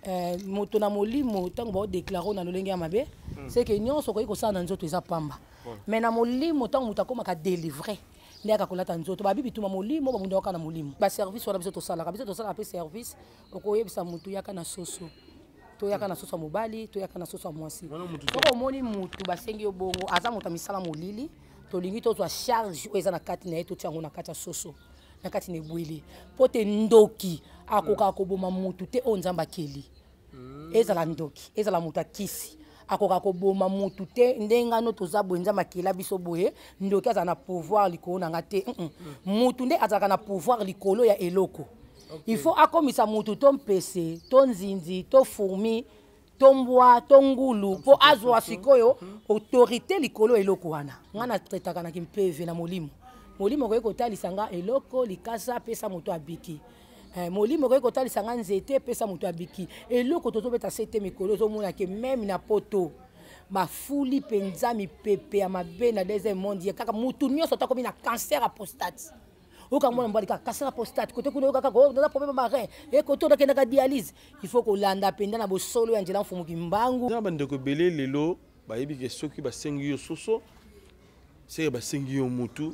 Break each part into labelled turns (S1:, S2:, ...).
S1: Eh, moto na molimo ntango baodeklare na lolenge ya mabe hmm. seke nyonso okoki kosala na nzoto eza pamba mais na molimo ntango moto akomaka délivre nde ayaka kolata nzoto babi bituma molimo babunda kaka na molimo baservice wana biso tosalaka biso tosalaka mpe service okoyebisa motu yaka na soso toyaka na soso ya mobali toyaka na soso ya mwasi soki omoni motu basengi yo bongo aza moto ya misala molili tolingi tozwa charge oyo eza na kati na ye totia yango na kati ya soso na kati na ebwele mpo te ndoki akokaka koboma motu te oyo nzambe akeli hmm. ezala ndoki ezala moto akisi akoka koboma motu te ndenge ano toza boye nzambe akela biso boye ndoki azala na pouvoir likolo na nga te motu nde azalaka na pouvoir likolo ya eloko il faut akomisa motu to mpese to nzinzi to fourmi to mbwa to ngulu mpo azwa sikoyo autorité likolo eloko wana ngai na traitaka na kimpeve na molimo molimo okoki kotalisa nga eloko likasa apesa moto abiki eh, molimo okoki kotalisa nga nzete epesa moto abiki eloko tozobeta sete mikolo ozomona ke meme na poto bafuli mpenza mipepe ya mabe na deuxième monde ye kaka motu nyonso atakomi na cancer ya prostate oyoka mwana mobali kaka kasala prostate kote kuna oyoka kaka oh, naza problème ya rein e kote onakendaka dialyse il faut kolanda mpenza na bosolo ya nzela mfumu kimbangu
S2: na bandeko ebele lelo bayebi ke soki basengi yo soso seke basengi yo mutu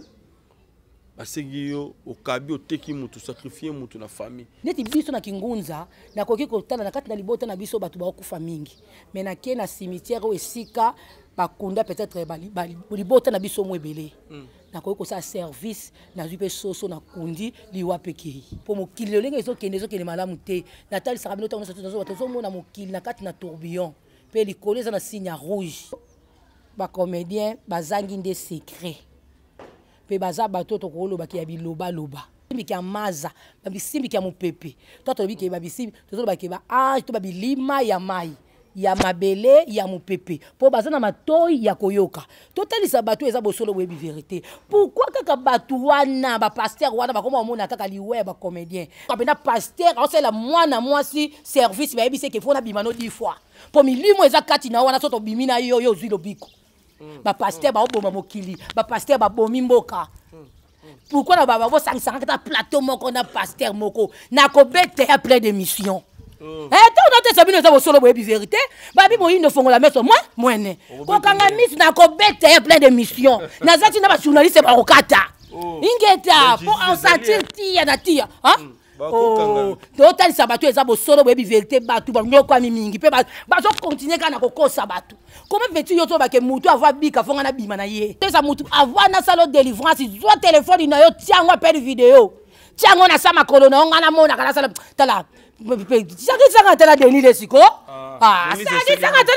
S2: basengi yo okabi oteki mutu sacrifie mutu na famille
S1: neti biso na kingunza nakoki kotala na kati na libota na biso bato bakokufa mingi me nake na cimetière oyo esika bakunda peut-être libota na biso mo ebele mm. nakoki kosala service nazwi mpe soso nakundi liwa mpe kei mpo mokili lolenge ezokende ezokende malamu te natalisaka bino ntango nyonso tozoba tozomona mokili na kati na tourbillon mpe likolo eza na signe ya rouge bacomédien bazangi nde secret mpe baza bato oyo tokolobaki ya bilobaloba bisimbiki ya maza babisimbiki ya mopepe to tolobi ke babisimbi tozoloba ke baange to babilima ya mai ya mabele ya mopepe mpo baza na matoi ya koyoka totalisa bato eza bosolo boyebi verité pourkui kaka bato wana bapaster wana bakoma komona kaka liwa ya bacomédien mpena paster aosalela mwana mwasi service bayebisi eke fo nabima no 10 fois mpo milimo eza kati na yo wana so tobimi na yo yo ozwi lobiko mm. bapaster baoboma mokili bapaster babomi mboka mm. pourquoi na baba bosangisaka kata plateau moko na pasteur moko nakobeta ya plein d'émission oh. eh, ntango natesa bino eza bosolo boyebi verité babi moyindo fongola meso mwa mwene kokanga miso nakobeta ya plein d'émission naza ntina bajournaliste bakokata oh. ingeta mpo ensentir tiya na tiya Oh, totalisa bato eza bosolo boyebi verité bato banyokwami mingi mpe bazokontinue kaka na kokosa bato koma veti yo tobake motu avo abika fonga nabima na ye toza motu avo nasala délivrance zwa telefone na yo tia yango apele video tia yango na sa makolo na yo ngai namonaka nasala tala sangisanga te na denis lesiko ah, ah, sangisanga te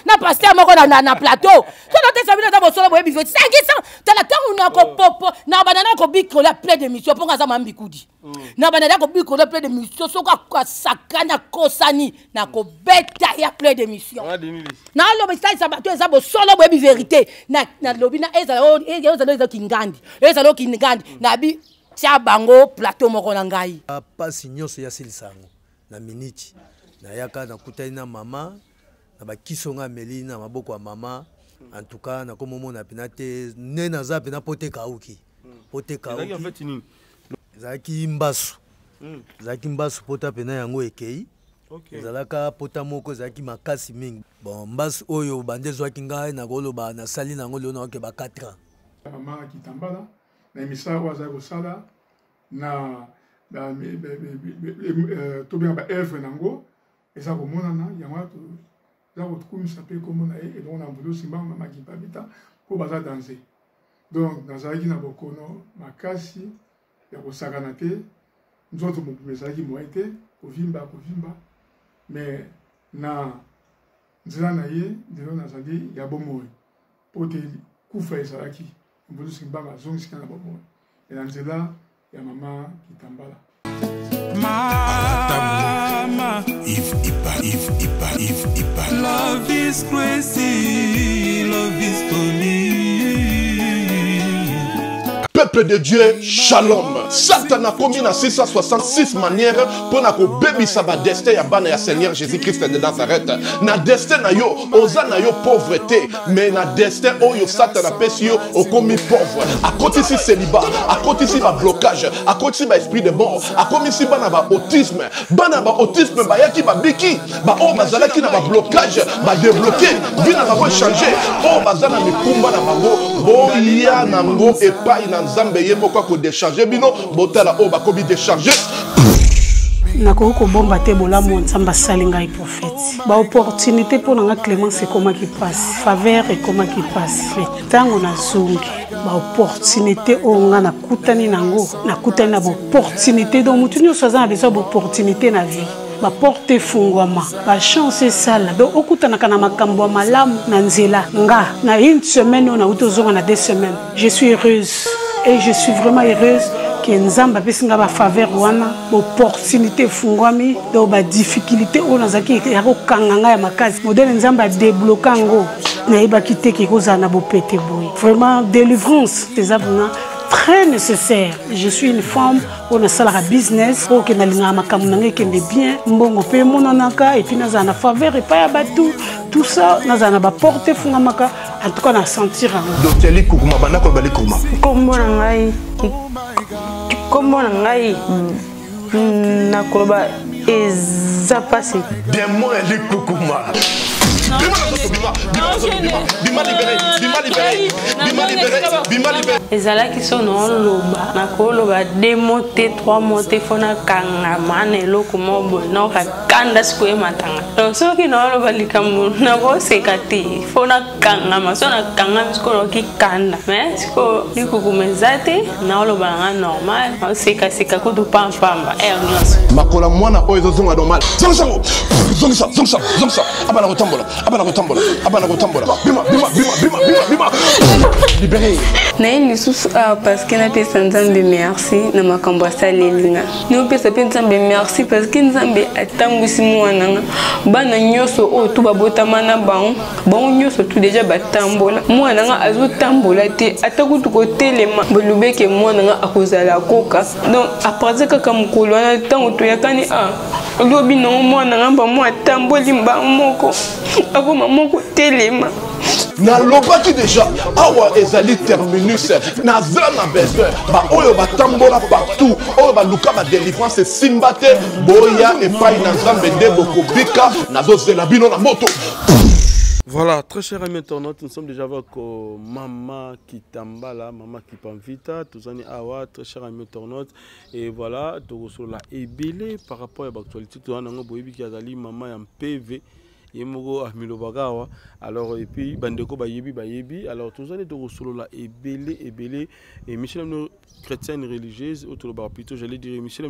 S1: na paster moko na plateau tolotesa bino eza bosolo boyebi veti sangisa tala ntango nakopopo na banda nakobikola plein d'émission mpo nga aza mambikudi mm. na banda nakobikola plein d'émission soki asakani akosani nakobeta ya plein d'émission naloba esalisa bato eza bosolo boyebi verité nalobi na ezala eza kingandi ezala kingandi mm. nabi tia bango plateau moko na ngai
S3: mpasi nyonso yasilisa yango na miniti nayaka nakutani na mama na bakiso nga ameli na maboko ya mama en tout cas nakomomona mpena te nde naza mpena mpo te kauki mpo te kauki ezalaki mbasu hmm. ezalaki mbasu pota mpena yango ekei ezalaka pota moko ezalaki makasi mingi bon mbasu oyo bande ezwaki ngai nakoloba nasali na yango lelo naoke ba 4 ans
S4: mama kitambala na misala oyo azali kosala na euh, tobenga ba œuvre na yango eza komonana yango wana toza kokumisa mpe nkombo na ye elongo na mvulusi mbangu mama kimpabita mpo baza danse donc nazalaki na bokono makasi ya kosakana te nzoto mobimba ezalaki moye te kovimba kovimba mais na nzela na ye lelo nazali ya bomoi mpo te kufa ezalaki mvulusi mbanga azongisika na bomoi na nzela ya mama kitambala
S5: Mama Yves Ipa Yves Ipa Yves Ipa Love is crazy Love is funny
S6: Peuple Peuple de Dieu, shalom. Satan akomi na 666 manières mpo na kobebisa ba destin ya bana ya Seigneur Jésus-Christ de Nazareth. Na destin na yo, oza na yo pauvre te, mais na destin oyo Satan apesi yo, okomi pauvre. Akotisi célibat, akotisi ba blocage, akotisi ba esprit de mort, akomisi bana ba autisme. Bana ba autisme bayaki babiki, ba oyo bazalaki na ba blocage, ba débloqué, vie na bango echange. Oyo baza na mikumba na bango, boya nango epai na Nzambe ye moko akodecharge bino, botala oyo bakomi decharge.
S7: Nakoki kobomba te bolamu oyo Nzambe asali ngai prophète. Ba opportunité mpo na nga Clemence ekomaki mpasi, faveur ekomaki mpasi, mais ntango nazongi ba opportunité oyo nga nakutani nango, nakutani na ba opportunité. Donc motu nyonso aza na besoin ya ba opportunité na vie, ba porte efungwama, ba chance esala, donc okutanaka na makambo ya malamu na nzela. Nga na une semaine oyo nauti ozonga na 2 semaines, je suis heureuse et je suis vraiment heureuse ke Nzambe apesi nga ba faveur wana, ba opportunité efungwami, donc ba difficulté oyo nazalaki ya kokanga nga ya makasi, modèle Nzambe adebloka yango, nayebaki te ke ekozala na bopete boye. Vraiment délivrance eza vraiment très nécessaire. Je suis une femme oyo nasalaka business, oyo ke nalingaka makambo na ngai ekende bien, mbongo mpe emonanaka, epuis nazala na faveur epai ya bato, tout ça, nazala na baporte efungamaka. En tout cas na sentir yango.
S6: Docteur Likukuma, banda koloba Likukuma.
S8: Kombo na ngai, kombo na ngai nakoloba eza pasi.
S6: Démon ya Likukuma. Bima na nzoto, bima, bima na nzoto, bima, bima libéré, bima libéré, bima libéré, bima libéré.
S8: Ezalaki so naoloba, nakoloba 2 mots te, 3 mots te, fo nakangama na eloko moko boye, naoka kanda sikoyo ematanga. Donc soki naoloba likambo nakoseka te, fo nakangama, so nakangami sikoyo naoki kanda. Mais sikoyo likukuma eza te, naoloba na nga normal, naosekaseka kutu pampamba heure nyonso.
S6: Makola mwana oyo ezozonga normal. Zongisa yango. Zongisa, zongisa, zongisa. Abana kotambola, abana kotambola, abana kotambola. Bima, bima, bima, bima, bima, bima. Libéré.
S8: Naye lisusu awa parce que napesa Nzambe merci na makambo asaleli nga. Naopesa mpe Nzambe merci parce que Nzambe atambwisi mwana nga. Bana nyonso oyo tu babotama na bango, bango nyonso tu deja batambola. Mwana nga azotambola te, ata kutu kotelema. Bolobeke mwana nga akozala koka. Donc à partir kaka mokolo wana ntango toyakani a lobi nango mwana nga mba atamboli mba moko akoma moko telema.
S6: Nalobaki deja awa ezali terminus, naza na besoin baoyo batambola partout, oyo baluka ba délivrance esimba te, boya epai na Nzambe nde bokobika, nazozela bino na moto.
S2: Voilà, très chers amis internautes, nous sommes déjà avec Mama Kitambala, Mama Kipamvita, Tozani Awa, très chers amis internautes. Et voilà, Togosola ebele par rapport à l'actualité, Toanango Boyebi qui azali Mama ya MPV, ye moko amilobaka awa. Alors, et puis, bandeko bayebi bayebi. Alors, tozali Togosolola ebele ebele, émission chrétienne religieuse, ou tolobaka plutôt, j'allais dire émission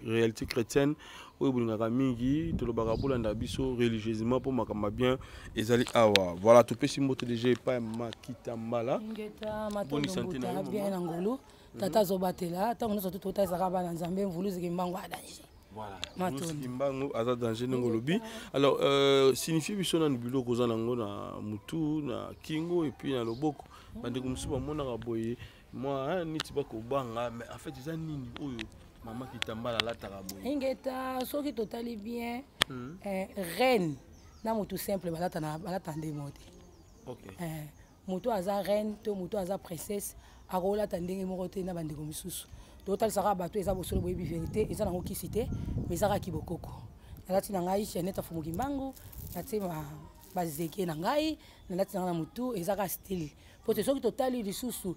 S2: réalité chrétienne, oyo bolingaka mingi, tolobaka bolanda biso religieusement pour makambo bien ezali awa. Voilà, topesi mbote déjà epai ya Mama Kitambala.
S1: Ngeta, matondo
S2: Boni santé na yo,
S1: mbuta, bien
S2: mama?
S1: na ngolu. Tata azobatela, ntango nyonso totalisaka bana Nzambe, mvuluzi Kimbangu a danger.
S2: Voilà.
S1: Matondo.
S2: Mvuluzi Kimbangu aza danger ndenge olobi. Alors, signifie biso nanu biloko oza nango na mutu, na kingo et puis na loboko. Bandeko mosusu bamonaka boye, moi, hein, niti bakobanga, mais en fait eza nini oyo Mama Kitambala alataka boye?
S1: Ingeta, soki totali bien, reine na mutu simple balata na, balata nde moko te. Mutu aza reine to mutu aza princesse akolata ndenge moko te na bandeko misusu. Totalisaka bato eza bosolo boyebi vérité, eza nango kisi te, mais ezaka kibokoko. Nalati na ngai chaînette ya Fumu Kimbangu, natie ba zeke na ngai, nalati na ngai na mutu, ezaka style. Po te soki totali lisusu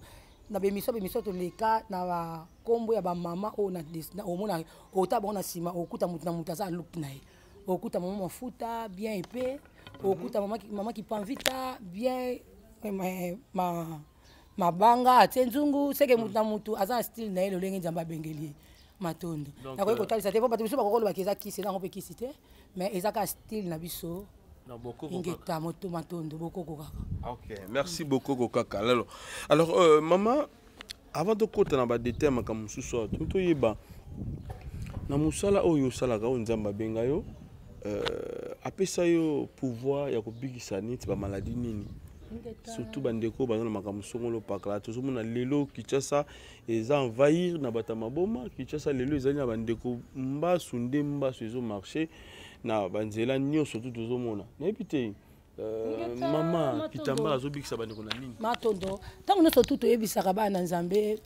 S1: na bemiso, bemiso toleka na ba kombo ya ba mama oyo na des-, na omona, ota bango na nsima, okuta mutu na mutu aza look na ye. Okuta mama mafuta bien épais, okuta mama ki-, mama Kipamvita bien, mabanga atie nzungu, seke mutu na mutu aza na style na ye lolenge Nzambe abengeli ye. Matondo.
S2: Donc,
S1: Nakoki kotalisa te, po bato biso bakokoloba ke eza kisi, eza yango mpe kisi te, mais eza kaka style na biso.
S2: Na bokoko kaka.
S1: Ingeta, moto matondo, bokoko kaka.
S2: Ok, merci beaucoup kaka. Alors, maman, avant de kota na ba détail makambo mosusu awa, tolingi toyeba na mosala oyo osalaka oyo Nzambe abenga yo, apesa yo pouvoir ya kobikisa neti ba maladie nini? Surtout bandeko baza na makambo songolo pakala. Tozomona lelo Kinshasa eza envahir na bato ya maboma. Kinshasa lelo ezali na bandeko mbasu nde mbasu ezomarche na banzela nyonso tu tozomona. Nayebi te mama Kitambala azobikisa bandeko na nini?
S1: Matondo. Ntango nyonso tu toyebisaka bana na Nzambe,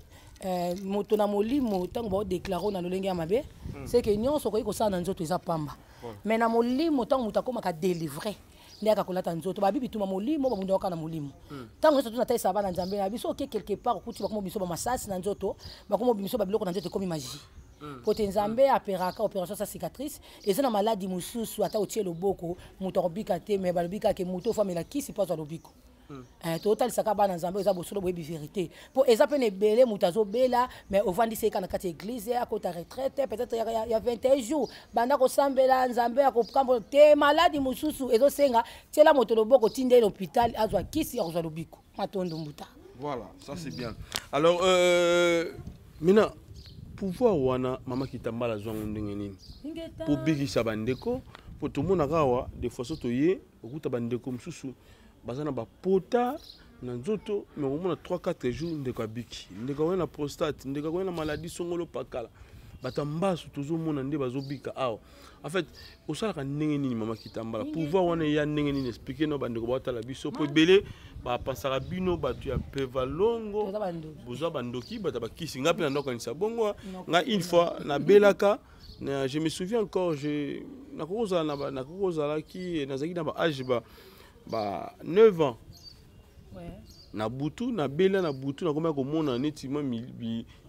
S1: moto na molimo, ntango baodeklare na lolenge ya mabe, c'est que nyonso okoki kosala na nzoto eza pamba, mais na molimo, ntango moto akomaka délivré nde ayaka kolata nzoto. Babi bituma molimo, babunda kaka na molimo. Ntango nyonso tu natalisaka bana Nzambe na biso, oke quelque part, okuti bakoma biso bamasasi na nzoto, bakoma biso babiloko na nzoto, ekomi magie, po te Nzambe aperaka opération sa cicatrice. Eza na maladi mosusu, ata otie loboko, moto akobika te, mais balobi kaka moto ofo amela kisi mpo azwa lobiko. Totalisaka bana Nzambe, eza bosolo, boyebi vérité, mpo eza pene ebele. Moto azobela, mais ovandisi ye kaka na kati ya église, akota retraite peut-être ya 21 jours, banda kosambela, Nzambe akokambo te. Maladi mosusu ezosenga tiela moto loboko, tinda ye l'hôpital, azwa kisi, akozwa lobiko. Matondo, mbuta.
S2: Voilà, ça c'est bien. Alors, maintenant, pouvoir wana mama Kitambala azwango ndenge nini po bikisa bandeko? Po tomonaka awa, des fois so toye okuta bandeko mosusu baza na bapota na nzoto, mais okomona 3 4 jours ndeko abiki, ndeko akoya na prostate, ndeko akoya na maladie songolo pakala, bato ya mbasu tozomona nde bazobika awa. En fait, osalaka ndenge nini, mama Kitambala? Pouvoir wana eya ndenge nini? Explique no bandeko baotala biso, po ebele bapasaka bino bato ya pevalongo, boza bandoki, bato ya bakisi. Ngai mpe na ndokanisa bongo. Ngai une fois nabelaka, je me souviens encore, je nakoki kozalaki, nazalaki na baage ba 9 ans. Na butu nabela, na butu nakomaki komona neti mwa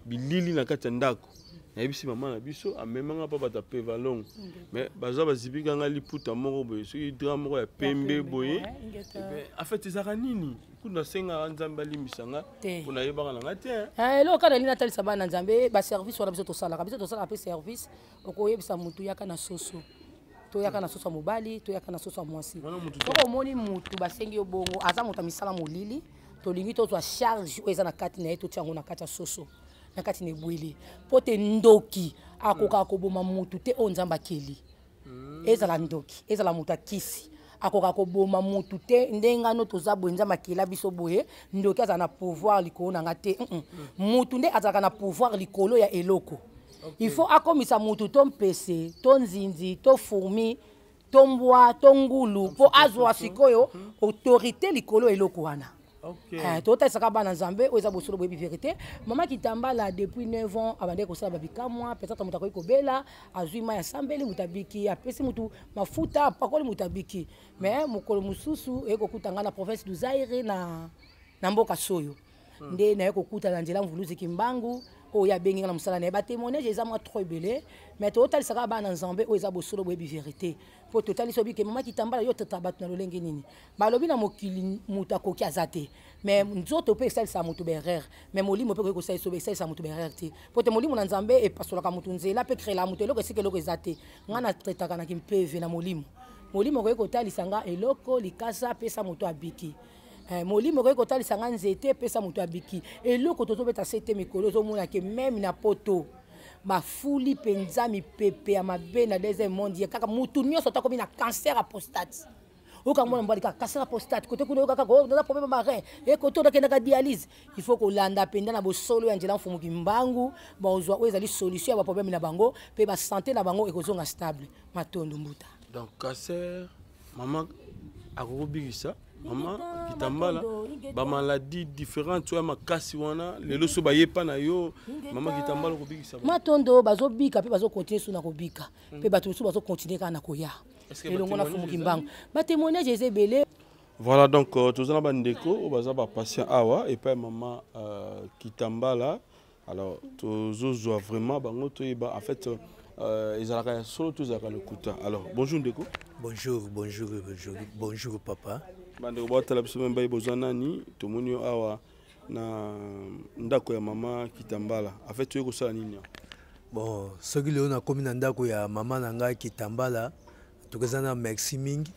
S2: bilili na kati ya ndako. Nayebisi mama na biso, amemanga mpa bato ya pevalongo, mais baza bazipika nga liputa moko boye, soki drap moko ya pembe boye. En fait, ezalaka nini? Kutu nasengaka Nzambe alimbisa nga mpo nayebaka na nga te.
S1: Eloko kaka nalingi natalisa bana Nzambe, baservice wana biso tosalaka, biso tosalaka mpe service. Okoyebisa motu, yaka na soso, toyaka na soso ya mobali, toyaka na soso ya mwasi. Soki omoni motu basengi yo bongo, aza moto ya misala molili. Tolingi tozwa charge oyo eza na kati na ye, totia yango na kati ya soso, na kati na ebwele, mpo te ndoki akokaka koboma motu te oyo Nzambe akeli. Ezala ndoki, ezala moto akisi, akoka koboma motu te. Ndenge ano toza boye, Nzambe akela biso boye, ndoki azala na pouvoir likolo na nga te. Motu nde azalaka na pouvoir likolo ya eloko. Il faut akomisa motu to mpese to nzinzi to fourmi to mbwa to ngulu mpo azwa sikoyo autorité likolo ya eloko wana. Totalisaka bana Nzambe, oyo eza bosolo, boyebi vérité. Mama Kitambala, depuis 9 ans abandaki kosala babikamwa. Peut-être moto akoki kobela, azwi mai, asambeli, moto abiki, apesi motu mafuta, apakoli, moto abiki. Mais mokolo mosusu eye kokuta ngai na province du Zaire, na mboka Soyo. Nde naye kokuta na nzela Mvuluzi Kimbangu oyo abengi nga na mosala na ye. Batémoignage eza mwa trop ebele, mais totalisaka bana Nzambe, oyo eza bosolo, boyebi vérité, mpo totalisi obi ke mama Kitambala, yo tata bato na lolenge nini? Balobi na mokili moto akoki aza te, mais nzoto mpe esalisaka moto baerreur, mais molimo mpe koki kosalisa, esalisaka moto baerreur te, mpo te molimo na Nzambe epasolaka moto nzela mpe créelaka moto eloko esika eloko eza te. Ngai na traitaka na kimpeve na molimo. Molimo okoki kotalisa nga eloko likasa, apesa moto, abiki. Molimo okoki kotalisa nga nzete, epesa moto, abiki. Eloko tozobeta se te, mikolo ozomona ke même na Poto bafuli mpenza mipepe ya mabe na deuxième monde ye kaka motu nyonso atakomi na cancer ya prostate. Oyoka mwana mobali kaka cancer ya prostate, kote kuna oyoka kaka naza problème ya barein, e kote nakendaka dialyse. Il faut kolanda mpenza na bosolo ya nzela Mfumu Kimbangu, bazwa oyo ezali solution ya baproblème na bango, mpe basanté na bango ekozonga stable. Matondo, mbuta.
S2: Donc cancer, mama akokobikisa, mama Kitambala, bamaladi différente oyo ya makasi wana lelo so bayepa na yo, mama Kitambala, okobikisa?
S1: Matondo. Bazobika mpe bazokontinue su na kobika, mpe bato mosusu bazokontinue kaka na koya elongo na Fumu Kimbangu. Batémoignage eza ebele.
S2: Voilà, donc toza na bandeko oyo baza bapatient awa epai mama Kitambala. Alors tozozwa vraiment bango, toyeba en fait ezalaka ya solo to ezalaka lokuta. Alors bonjour ndeko.
S3: Bonjour, bonjour, bonjour, bonjour papa.
S2: Bandeko baotala biso meme baye, bozwa nani? Tomoni yo awa na ndako ya mama Kitambala. En fait, toyei kosala nini awa?
S3: Bon, soki lelo nakomi na ndako ya mama na ngai Kitambala, tokeza na merci mingi.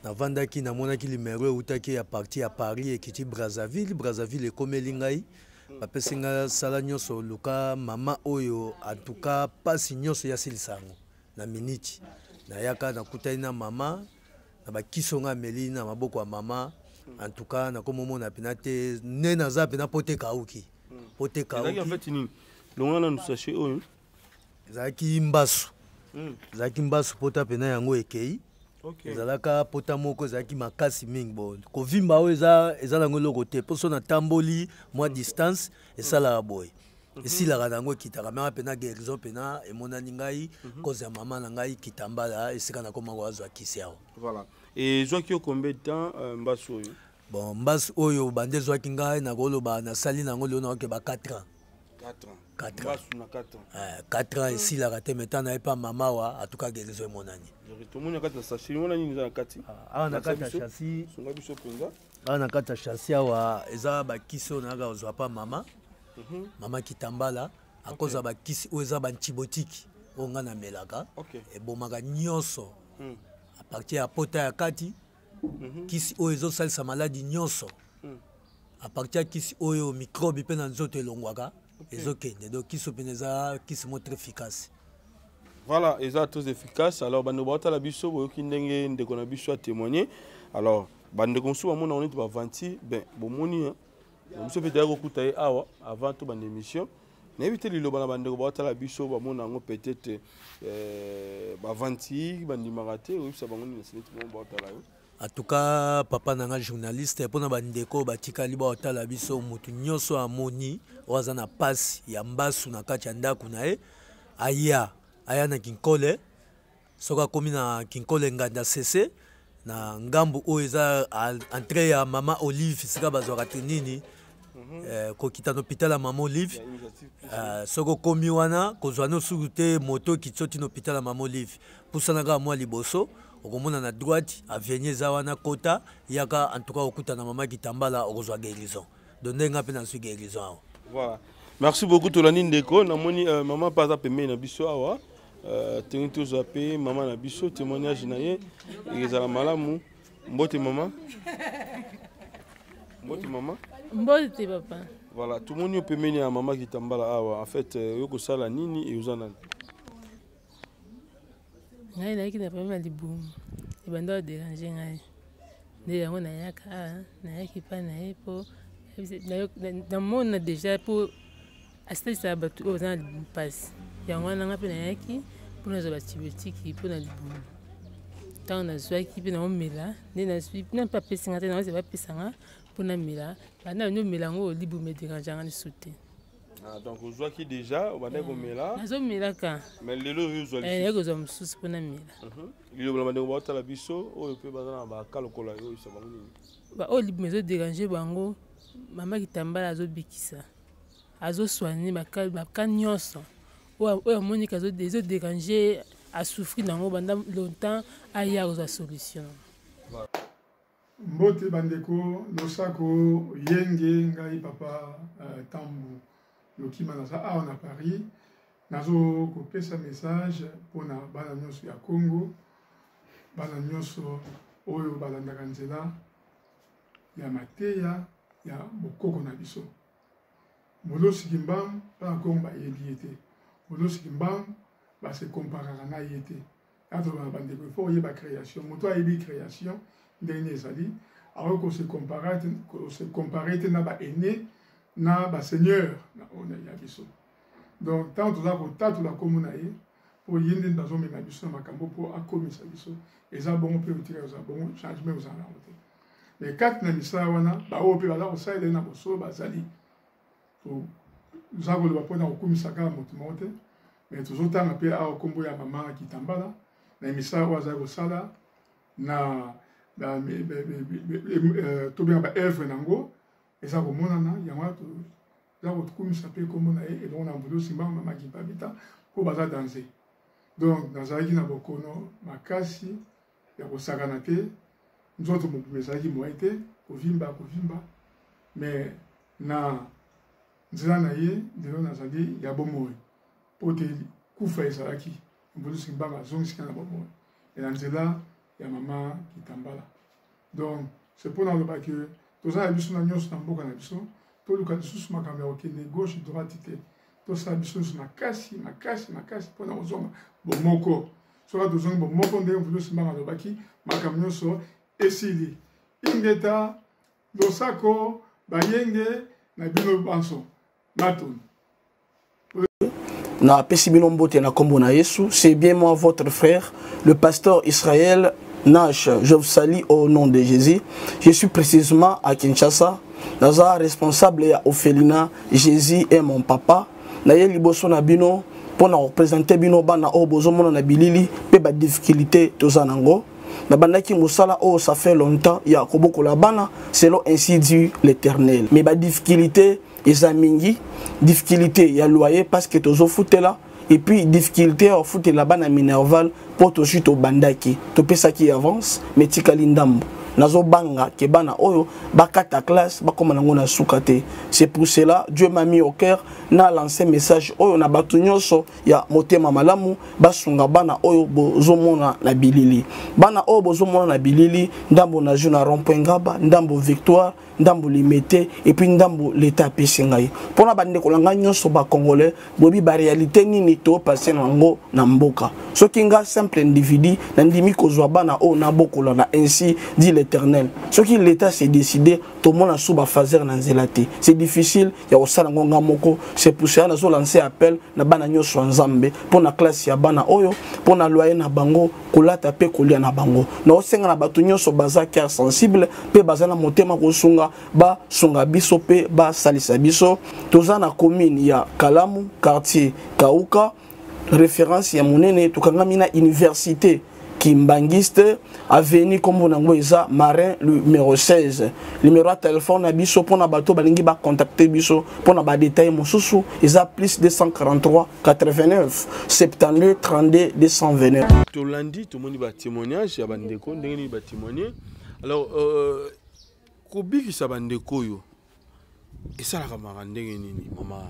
S3: Navandaki, namonaki numero eutaki ya parti ya Paris, ekiti Brazzaville, Brazzaville ekomeli ngai, bapesi ngai sala nyonso, luka mama oyo. En tout cas, mpasi nyonso yasilisa yango na miniti. Nayaka, nakutani na mama na bakiso ngai ameli na maboko ya mama. En tout cas nakomomona mpena te nde naza mpena mpo te kauki, mpo te
S2: kauki. En fait nini? Longola nanu sachet oyo.
S3: Ezalaki mbasu. Ezalaki mbasu, pota mpena yango ekei. Ezalaka pota moko ezalaki makasi mingi. Bon, kovimba oyo eza nango eloko te, mpo so natamboli mwa distance, esalaka boye, esilaka na yango, ekitaka. Mema mpena guérison mpena emonani ngai cause ya mama na ngai Kitambala, esika nakoma koazwa kisi awa.
S2: Voilà. Ezwaki yo combien de temps, mbasu oyo?
S3: Bon, mbasu oyo bande ezwaki ngai, nakoloba nasali nango lelo naoke ba 4 ans.
S2: 4 ans?
S3: 4 ans.
S2: Mbasu na 4 ans?
S3: Eh, 4 ans esilaka te. Mais ntango naye pa mama wa, en tout cas guérison emonani.
S2: Tomoni na kati ya sachet wana nini eza na kati?
S3: Awa na kati ya sachet
S2: Sunga biso mpenza.
S3: Awa na kati ya sachet awa eza bakisi oyo nayaka kozwa pa mama, mama Kitambala. Akozwa bakisi oyo eza baantibiotique oyo ngai namelaka. Ebomaka nyonso à partir ya pota ya kati. Kisi oyo ezosalisa maladi nyonso. À partir ya kisi oyo, microbe mpe na nzoto elongwaka, ezokende. Donc kisi oyo mpena eza kisi mo très efficace.
S2: Voilà, eza très efficace. Alors bandeko baotala biso, boyoki ndenge ndeko na biso atémoigné. Alors bandeko mosusu bamona neti bavanti ben bomoni, hein. Biso mpe toyaki kokuta ye awa avant to banda émission. Nayebi te, liloba na bandeko baotala biso, bamona yango peut-être bavanti, bandimaka te, oyebisa bango nini neti bongo baotala yo?
S3: En tout cas, papa na nga journaliste, mpona bandeko batikali baotala biso, motu nyonso amoni oyo aza na pasi ya mbasu na kati ya ndako na ye, aya na Kinkole. Soki akomi na Kinkole, nganda sese na ngambu oyo eza entrée ya Mama Olive, esika bazwaka te nini, kokita na hôpital ya Mama Olive. Soki okomi wana, kozwa no suku te moto okiti oti na hôpital ya Mama Olive, pusana kaka mwa liboso, okomona na droite avenue eza wana, kota, yaka. En tout cas okuta na mama Kitambala, okozwa guérison. Donc ndenge nga mpe nazwi guérison awa.
S2: Voilà, merci beaucoup. Tolandi ndeko. Namoni mama mpe aza pembeni na biso awa. Tongi tozwa mpe mama na biso, témoignage na ye ezala malamu. Mbote mama, mbote mama.
S9: Mbote papa.
S2: Voilà, tomoni yo pembeni ya mama Kitambala awa. En fait yo kosala nini e oza nani?
S9: Ngai nayaki na problème ya libumu, ebanda kodéranger ngai, nde yango nayaka awa. Nayaki mpa na ye mpo namona déjà mpo asalisaka bato oyo baza na libumu mpasi. Yango wana nga mpe nayaki mpo nazwa baantibiotique mpo na libumu. Ntango nazwaki mpe naomela, nde nazwi na mpe apesi nga te, naoze bapesa nga mpo namela. Banda bandi omela yango, libumu edéranger nga lisusu te.
S2: Ah, donc ozwaki déjà, obandaki komela?
S9: Nazomelaka.
S2: Mais lelo oyo ozwa?
S9: Naye kozwa mosusu mpo namela.
S2: Liloba na bandeko baotala biso oyo mpe baza na baka lokola yo, oyebisa bango nini?
S9: Baoyo libumu ezodéranger bango, mama Kitambala azobikisa, azosoigner baka nyonso oyo amoniki ezodéranger, asouffrir nango banda longtemps, aya kozwa solution.
S4: Mbote bandeko, losako yenge. Ngai papa Tambu Lokima, naza awa na Paris. Nazokopesa message mpona bana nyonso ya Congo, bana nyonso oyo balandaka nzela ya mateya ya bokoko na biso. Molosi Kimbangu, bana Congo bayebi ye te. Molosi Kimbangu base comparaka na ye te. Atoloba na bandeko, il faut oyeba création. Moto ayebi création ndenge nini ezali, akoki kose comparer te na baaîné na baseigneur na oyo ya biso. Donc ntango toza kotatola nkombo na ye, mpo ye nde bazomema biso na makambo mpo akomisa biso, eza bongo mpe otika kozala bongo, changement ozala yango te. Mais kati na misala wana, baoyo mpe baza kosalela ye na bosolo bazali. Toza koloba mpona kokumisa kaka moto moko te, mais tozotanga mpe awa nkombo ya mama Kitambala na misala oyo azali kosala na tobenga baœuvre nango eza komonana. Yango wana toza kokumisa mpe nkombo na ye elongo na Mvulusi Mbangu, mama Kimpabita, mpo baza danger. Donc nazalaki na bokono makasi ya kosakana te, nzoto mobimba ezalaki moye te, kovimba kovimba. Mais na nzela na ye lelo nazali ya bomoi, mpo te kufa ezalaki, Mvulusi Mbanga azongisika na bomoi e na nzela ya mama Kitambala. Donc c'est mpo naloba ke toza na biso na nyonso na mboka na biso. Toluka lisusu makambo ya kokende gauche droite te. Tosala biso nyonso makasi makasi makasi mpona kozonga bomoko. Soki tozongi bomoko ndenge Mvulusi Mbanga alobaki, makambo nyonso esili. Ingeta. Losako bayenge na bino banso. Matondo.
S10: Na pesi bino mbote na kombo na Yesu, c'est bien moi votre frère, le pasteur Israël Nash. Je vous salue au nom de Jésus. Je suis précisément à Kinshasa. Naza responsable ya orphelinat Jésus est mon papa. Naye liboso na bino mpo na kopresente bino bana oyo bozomona na bilili mpe badifficulté toza nango. Nabandaki mosala oyo ça fait longtemps ya kobokola bana selon ainsi dit l'Éternel. Mais badifficulté eza mingi, difficulté ya loyer parce que tozofutela, et puis difficulté ya kofutela bana minerval mpo tozwi tobandaki topesaki avance mais tikali ndambo. Nazobanga ke bana oyo bakata classe bakoma nango na suka te. C'est pour cela Dieu m'a mis au cœur na lancer message oyo na bato nyonso ya motema malamu basunga bana oyo bozomona na bilili. Bana oyo bozomona na bilili, ndambo na jeu na rond-point Ngaba, ndambo Victoire, ndambo Limete, et puis ndambo l'État apesi ngai. Mpona bandeko na ngai nyonso ba Congolais, boyebi ba réalité nini to passer nango na mboka. Soki nga simple individu nandimi kozwa bana oyo nabokola na ainsi dit l'Éternel. Soki l'État s'est décidé, tomona sous ba phaser na nzela te. C'est difficile ya kosala ngo nga moko. C'est pour cela nazo lancer appel na bana nyonso ya Nzambe mpona classe ya bana oyo, mpona loyer na bango, kolata pe kolia na bango. Na osenga na bato nyonso baza cœur sensible pe baza na motema kosunga, basunga biso pe basalisa biso. Toza na commune ya Kalamu, quartier Kauka, référence ya monene, tokangami na université Kimbanguiste, avenue kombo nango eza Marin numéro 16. Numéro ya téléphone na biso pona bato balingi ba contacter biso pona ba détails mosusu eza plus 243 89 72 32 229.
S2: Tolandi tomoni ba témoignage ya bandeko ndenge nini ba témoigner. Alors kobikisa bandeko oyo esalaka maka ndenge nini mama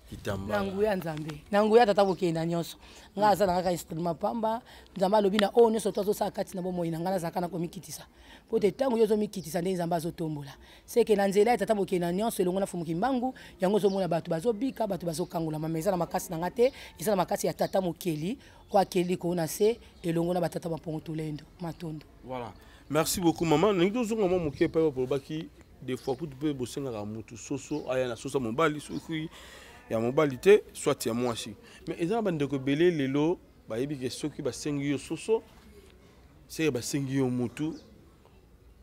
S2: Kitamba?
S1: Na nguya Nzambe, na nguya tata bokenda nyonso. Nga aza na kaka instrument pamba, Nzambe alobi na oyo nyonso to azosala kati na bomoi na nga nazalaka na komikitisa. Po te ntango yo ozomikitisa nde Nzambe azotombola. Seke na nzela ya tata bokenda nyonso elongo na Fumu Kimbangu, yango ozomona bato bazobika, bato bazokangolama, mais eza na makasi na nga te, eza na makasi ya tata mokeli, oyo akeli likolo na se elongo na batata ba mpongo tolendo. Matondo.
S2: Voilà. Merci beaucoup maman. Ningi tozonga mwa moke epai wapi olobaki des fois kutu mpe bosengaka mutu soso aya na soso ya mobali, soki ya mobali te soit ya mwasi. Mais eza na bandeko ebele lelo bayebi ke soki basengi yo soso, seke basengi yo mutu,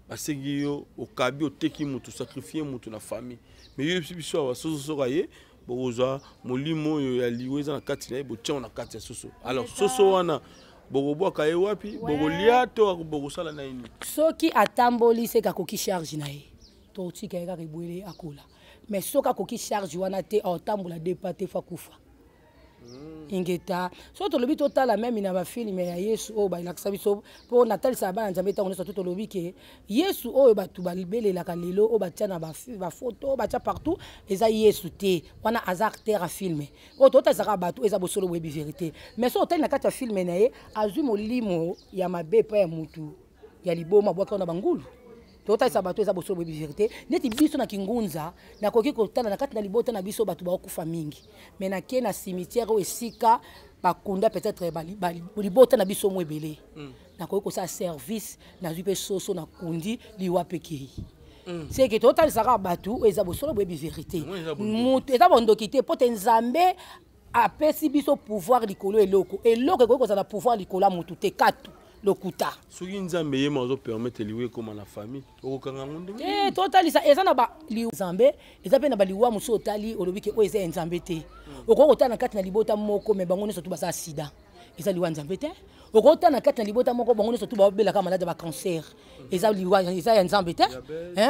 S2: basengi yo okabi, oteki mutu, sacrifier mutu na famille. Mais yo yebisi biso awa soso soki aye, bokozwa molimo oyo ya liwa eza na kati na ye, botia na kati ya soso. Alors soso wana bokobwaka ye wapi? Bokolia to bokosala na ye nini?
S1: Soki atamboli seke akoki charge na ye, totika ye kaka ebwele akola. Mais soki akoki charge wana te, aotambola deux pas te, fa kufa. Ingeta. So tolobi totala meme na bafilme ya Yesu oyo balakisa biso mpo natalisaka bana Nzambe ntango nyonso, to tolobi ke Yesu oyo bato babelelaka lelo oyo batia na bafoto, batia partout, eza Yesu te. Wana aza acteur ya filme oyo totalisaka bato, eza bosolo boyebi vérité. Mais so otali na kati ya filme na ye, azwi molimo ya mabe epai ya mutu ya liboma, abwaki wana bangulu. Totalisa bato eza bosolo boyebi vérité. Neti biso na Kingunza, nakoki kotala na kati na libota na biso bato baokufa mingi, mais nake na cimetière oyo esika bakunda peut-être libota na biso mo ebele, nakoki kosala service, nazwi mpe soso na kundi liwa mpe kei. Seke totalisaka bato oyo eza bosolo boyebi vérité. Moto eza bondoki te, po te Nzambe apesi biso pouvoir likolo eloko. Eloko ekoki kozala pouvoir likolo ya motu te, katu lokuta.
S2: Soki Nzambe ye mo azopermettre liwa ekóma na famille, okokanga yango ndenge
S1: te? Totalisa eza na ba Nzambe, eza mpe na baliwa mosusu otali olobi ke oyo eza ya Nzambe te. Okoki kotala na kati na libota moko, me bango nyonso tu baza sida, eza liwa Nzambe te. Okoki kotala na kati na libota moko, bango nyonso tu babelaka malade ya bacancer, eza liwa eza ya Nzambe te.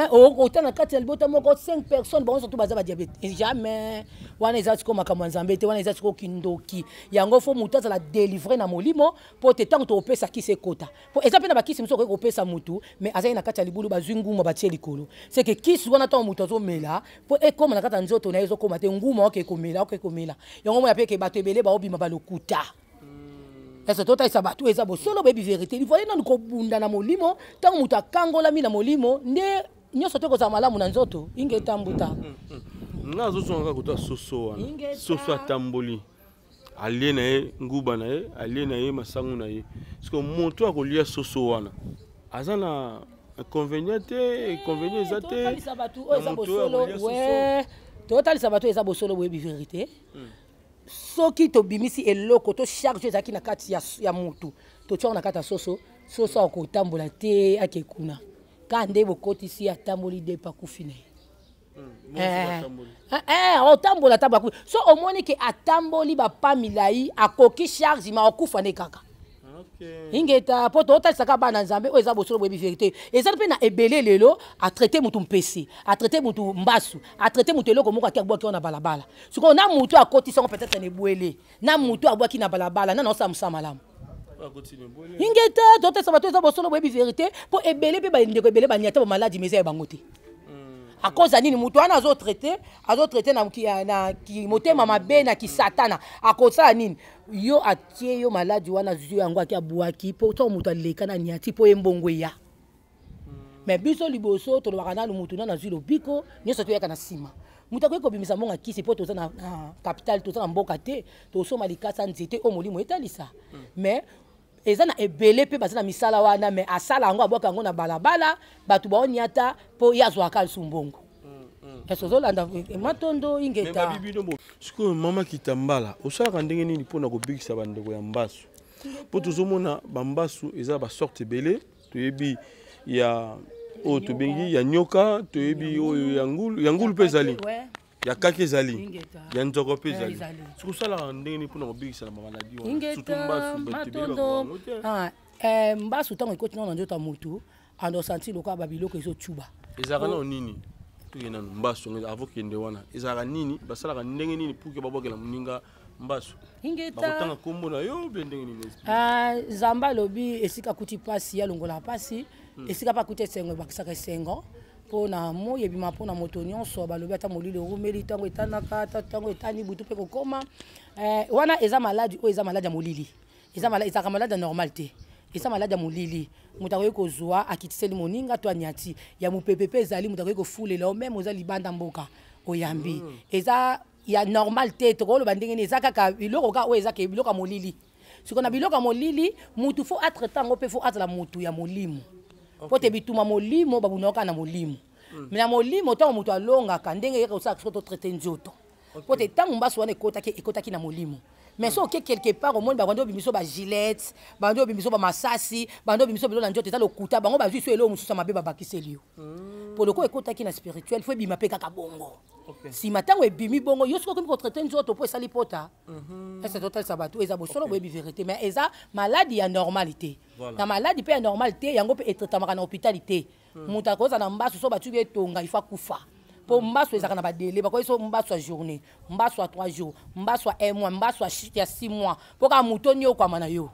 S1: Okotala na kati ya libota moko 5 personnes, bango nyonso tu baza badiabète, jamais. Wana eza sikoyo makambo ya Nzambe te, wana eza sikoyo kindoki. Yango fo motu azala délivre na molimo, mpo te ntango tokopesa kisi ekota, po eza mpe na bakisi mosusu okoki kopesa motu, mais azali na kati ya libulu, bazwi nguma batie likolo. Seke kisi wana ntango motu azomela mpo ekóma na kati ya nzoto na ye, ezokóma te, nguma oke komela, oke komela yango. Mona mpe ke bato ebele baobima balokuta. Ese totalisa bato eza bosolo boyebi vérité. Livoye nanu kobunda na molimo, ntango moto akangolami na molimo nde nyonso te kozala malamu na nzoto. Inge etambuta.
S2: Nga azozonga kaka kota soso wana. Soso atamboli, alie na ye nguba na ye, alie na ye masangu na ye. Parce que moto akolia soso wana aza na Inconvénient te, inconvénient eza te.
S1: Totalisa bato oyo eza bosolo, we totalisa bato oyo eza bosolo, boyebi vérité. Soki tobimisi eloko to charge ezalaki na kati ya mutu, totiango na kati ya soso, soso akotambola te, ake kuna ka nde bokotisi, atamboli depa, akufi na ye. Otambola ata bakufi. So omoni ke atamboli bapa milai, akoki charge ma okufa nde kaka. Ingeta, mpo totalisaka bana Nzambe oyo eza bosolo, boyebi vérité. Eza mpe na ebele lelo atraite mutu mpesi, atraite mutu mbasu, atraite mutu eloko moko, ake abwaki wana balabala. Sikoyo na mutu akotisi yango peut-être na ebwele, na mutu abwaki na balabala, nana osala mosala malamu. Ingeta, totesa bato eza bosolo, boyebi vérité, mpo ebele mpe bandeko ebele baniata bamaladi, ma eza ya bango te. À cause ya nini? Moto wana azotraite, azotraite na motema mabe, na kisatana. Akosala nini? Yo atie yo maladi wana, azwi yango, ake abwaki, mpo ntango moto aleka na niati mpo ye mbongo eya. Mais biso liboso tolobaka nanu motu nanu azwi lobiko, nyonso toyaka na nsima. Moto akoki kobimisa mbongo akisi, mpo toza na capital, toza na mboka te, tosomba likasa nzete oyo molimo etalisa. Mais eza na ebele mpe baza na misala wana, mais asala yango, abwaka yango na balabala, bato baoniata mpo ye azwaka lisusu mbongo. Ese ozolanda, matondo, ingeta.
S2: Sikoyo mama Kitambala, osalaka ndenge nini mpona kobikisa bandeko ya mbasu? Mpo tozomona bambasu eza basorte ebele. Toyebi ya oyo tobengi ya nyoka, toyebi oyo ya ngulu, ya ngulu mpe ezali, ya kaki ezali, ya nzoko mpe ezali. Soki osalaka ndenge nini mpona kobikisa na bamaladi wana, surtout mbasu, bato ebele bakokango
S1: te? Mbasu ntango ekoti nano na nzoto ya motu, ando sentir lokola babiloko ezocuba.
S2: Ezalaka nano nini? Toke nano mbasu avant kende wana. Ezalaka nini? Basalaka ndenge nini pour ke babwakela moninga mbasu? Bakotanga nkombo na yo be ndenge nini?
S1: Nzambe alobi esika akuti mpasi, alongolaka mpasi. Esika mpe akuti esengo, ebakisaka esengo. Mpo na moi ebima mpo na moto nyonso. Balobi ata molili orumeli, ntango etanaka, ata ntango etani, butu mpe kokoma. Wana eza maladi oyo eza maladi ya molili. Ezalaka maladi ya normal te, eza maladi ya molili. Moto akoki kozwa, akitiseli moninga to aniati. Ya mopepe mpe ezali, moto akoki kofulela yo meme oza libanda mboka, oyambi. Eza ya normal te. Tokoloba ndenge nini? Eza kaka biloko kaka oyo eza ke biloko ya molili. Sikoyo na biloko ya molili, mutu fo atraite yango mpe fo azala mutu ya molimo, po te bituma molimo babundaka kaka na molimo. Mais na molimo, ntango moto alongaka ndenge eyaka kosala, soki totraite nzoto, po te ntango mbasu wana ekotaki, ekotaki na molimo. Mais soki oke quelque part, omoni babandi obimiso bagilete, bandi obimiso bamasasi, bandi obimiso biloko na nzoto, eza lokuta. Bango bazwi so eloko mosusu ya mabe, babakiseli yo. Po lokola ekotaki na spirituel, fo ebima mpe kaka bongo. Nsima ntango ebimi bongo, yo soki okomi kotraite nzoto mpo esali pota. Ese totalisa bato eza bosolo, boyebi vérité. Mais eza maladi ya normal te. Na maladi mpe ya normal te, yango mpe etraitamaka na hôpital te. Moto akozala na mbasu, so batiki etonga, ifo akufa, mpo mbasu ezalaka na badele. Bakoki so mbasu ya journée, mbasu ya 3 jours, mbasu ya 1 mois, mbasu ya 6 mois, mpo kaka moto niokwama na yo.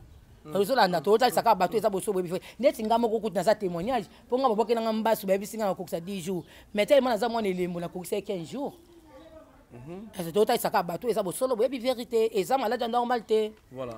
S1: Ozolanda, tozotalisa kaka bato eza boso, boyebi. Neti nga moko kutu naza témoignage, mpo nga babokelanga mbasu, bayebisi nga nakokisa 10 jours, mais tellement naza mwana elembo, nakokisa ye 15 jours. Tozotalisa kaka bato eza bosolo, boyebi vérité. Eza maladi ya normal te.
S2: Voilà.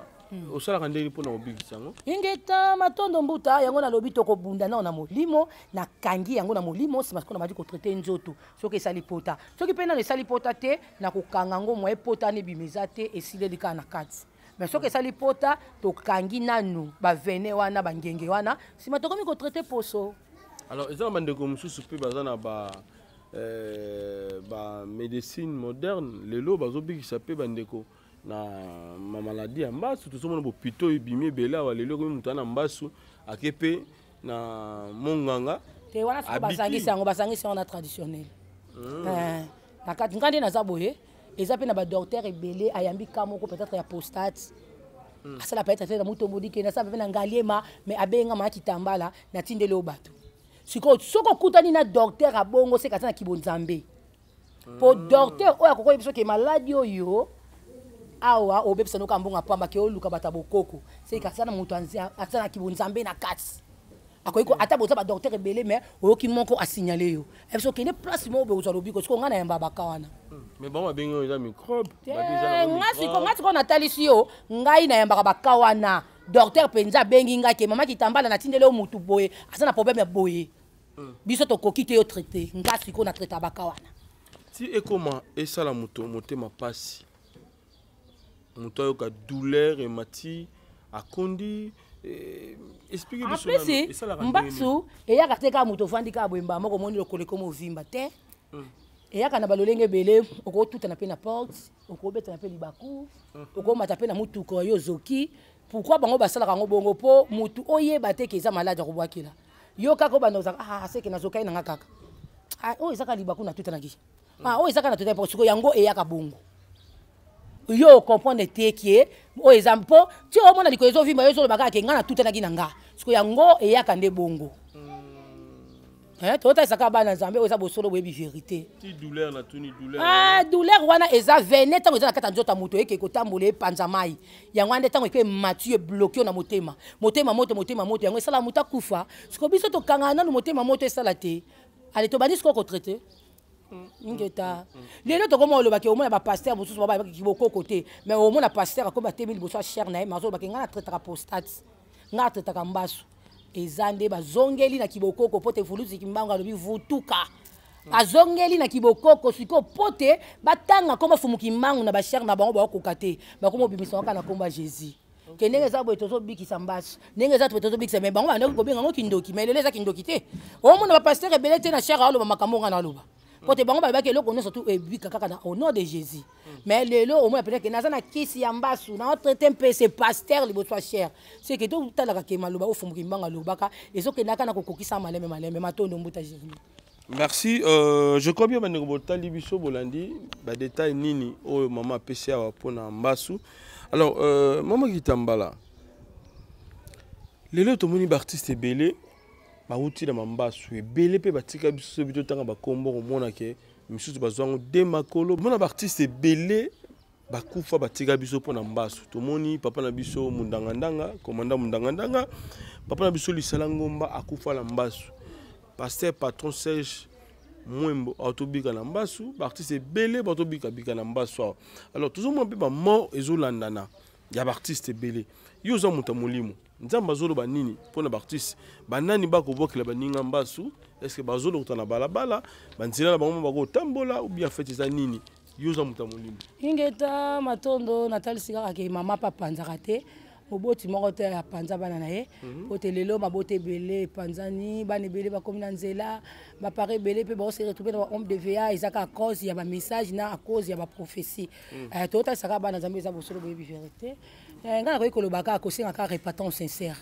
S2: Osalaka ndenge mpona kobikisa yango?
S1: Ingeta, matondo mbuta. Yango nalobi tokobunda nao na molimo, nakangi yango na molimo, nsima sikoyo nabandi kotraite nzoto. Soki esali pota, soki mpe nano esali pota te, nakokanga yango moye pota wana ebima eza te, esileli kaka na kati. Mais soki esali pota, tokangi nanu bavene wana, bangenge wana, nsima tokomi kotraite poso.
S2: Alors eza na bandeko mosusu mpe baza na ba bamédecine moderne lelo, bazobikisa mpe bandeko na mamaladi ya mbasu. Tozomona bopito ebimi ebele awa lelo. Ekomi moto aza na mbasu, ake mpe na monganga.
S1: Te, wana siko basangisi yango, basangisi yango na traditionnel. Na kati nga nde naza boye, eza mpe na badocteur ebele. Ayambi ka moko peut-être ya prostate, asala peut-être te na Mutombo Dikende, asala mpe na Ngaliema, mais abengama Kitambala, natindeli oyo bato. Sikoyo soki okutani na docteur abongo, seka aza na kibonzambe, mpo docteur oyo akoki koyebi soki maladi oyo awa obebisa noka mbongo apamba, ke oluka bato ya bokoko, seka aza na moto aza na kibonzambe na kati. Akoki ata boza badocteur ebele, mais oyoki moko asignale yo, biso okende place moko boye, kozwa lobiko. Sikoyo ngai nayamba baka wana.
S2: Mais bango babengi oyo eza microbe.
S1: Nga sikoyo natalisi yo, ngai nayambaka baka wana. Docteur mpenza abengi ngai ke mama Kitambala, natindeli yo mutu boye, aza na problème ya boye, biso tokoki te, yo traite. Nga sikoyo na traita baka wana.
S2: Ti ekoma esala moto motema pasi, moto ayoka douleur emati, akondi. Eh, explique
S1: En
S2: biso
S1: plus,
S2: nanu, esalaka ndenge nini?
S1: mbasu eyaka te kaka moto ovandi kaka boye mbala moko omoni lokolo ekoma ovimba te. Eyaka na balolenge ebele. Okotutana mpe na porte, okobetana mpe libaku, okomata mpe na motuka oyo ozoki. Pourquoi bango basalaka yango bongo? Mpo motu oyeba te ke eza malade ya kobwakela yo kaka obanda ozaka ah, seke nazokai nanga kaka. Ah, oyo ezaka libaku natutanaki, ah, oyo ezaka natutanaki. Mpo sikoyo yango eyaka bongo, yo ocomprendre te ke oyo eza mpo ti omona likolo ezovimba, yo ezoloba kaka ke ngai natutanaki na nga. Sikoyo yango eyaka nde bongo. Eh, totalisaka bana Nzambe oyo eza bosolo, boyebi vérité.
S2: Ti douleur natuni douleur.
S1: Ah, douleur wana eza vene. Ntango eza na kati ya nzoto ya moto, eke kotambola, epanza mai. Yango wana nde ntango eke emati, ebloke yo na motema, motema moto, motema moto, yango esala moto akufa. Siko biso tokangaka nanu motema moto esala te. Ale, tobandi sikoyo kotraite ngeta. Lelo tokoma olobaki, omona bapaster mosusu babayebaki bokoko te, mais omona paster akomi atemi liboso ya chere na ye, mais azolobaki: ngai natraitaka prostate, ngai natraitaka mbasu. Eza nde bazongeli na kibokoko, mpo te Fulusi Kimbangu alobi vutuka. Azongeli na kibokoko sikoyo mpo te batanga koma Fumu Kimbangu na bashere na bango, baokoka te, bakoma obimisa kaka na komba Jésus. Ke ndenge eza boye, tozobikisa mbasu, ndenge eza boye, tozobikisa. Me bango bandaki kobenga yango kindoki, me lelo eza kindoki te. Omona bapaster ebele te na chere aloba makambo nga na aloba, po te bango balobaki eloko nyonso tu ebika kaka na au nom de Jésus. Mais lelo omona peut-être ke naza na kisi ya mbasu, na traité mpe se pasteur liboso ya chere. C'est que totalaka ke maloba ofumbuki mbanga alobaka ezokendaka na kokokisa maleme maleme. Matondo, mbuta Jérémie.
S2: Merci. Je crois bien bandeko botali biso, bolandi badetail nini oyo mama apesi awa mpona mbasu. Alors mama Kitambala, lelo tomoni baartiste ebele bauti na mambasu, ebele mpe batika biso. Soki totanga bakombo, komona ke misusu bazwa yango de makolo. Mona baartiste ebele bakufa, batika biso mpona mbasu. Tomoni papa na biso Mundangandanga, komanda Mundangandanga, papa na biso Lisala Ngomba akufa na mbasu, pasteur patron Serge Mwembo atobika na mbasu, baartiste ebele batobikabika na mbasu awa. Alors tozomona mpe bamort ezolandana ya baartiste ebele. Yo oza moto ya molimo, Nzambe azoloba nini mpona baartiste? Banani bakobwakela baninga mbasu? Est-ce bazolokota na balabala, banzela na bango bakotambola, ou bien fete eza nini? Yo oza moto ya molimo.
S1: Ingeta, matondo. Natalisi kaka ke mama mpe apanzaka te, moboti moko te apanza bana na ye. Po te lelo mabota ebele epanzani, bana ebele bakomi na nzela, bapara ebele mpe baose retrouve na bahomme de va. Eza kaka cause ya bamessage na à cause ya baprophétie. Totalisaka bana Nzambe eza bosolo, boyebi vérité. Ngai nakoki koloba kaka kosenga kaka repentance sincère,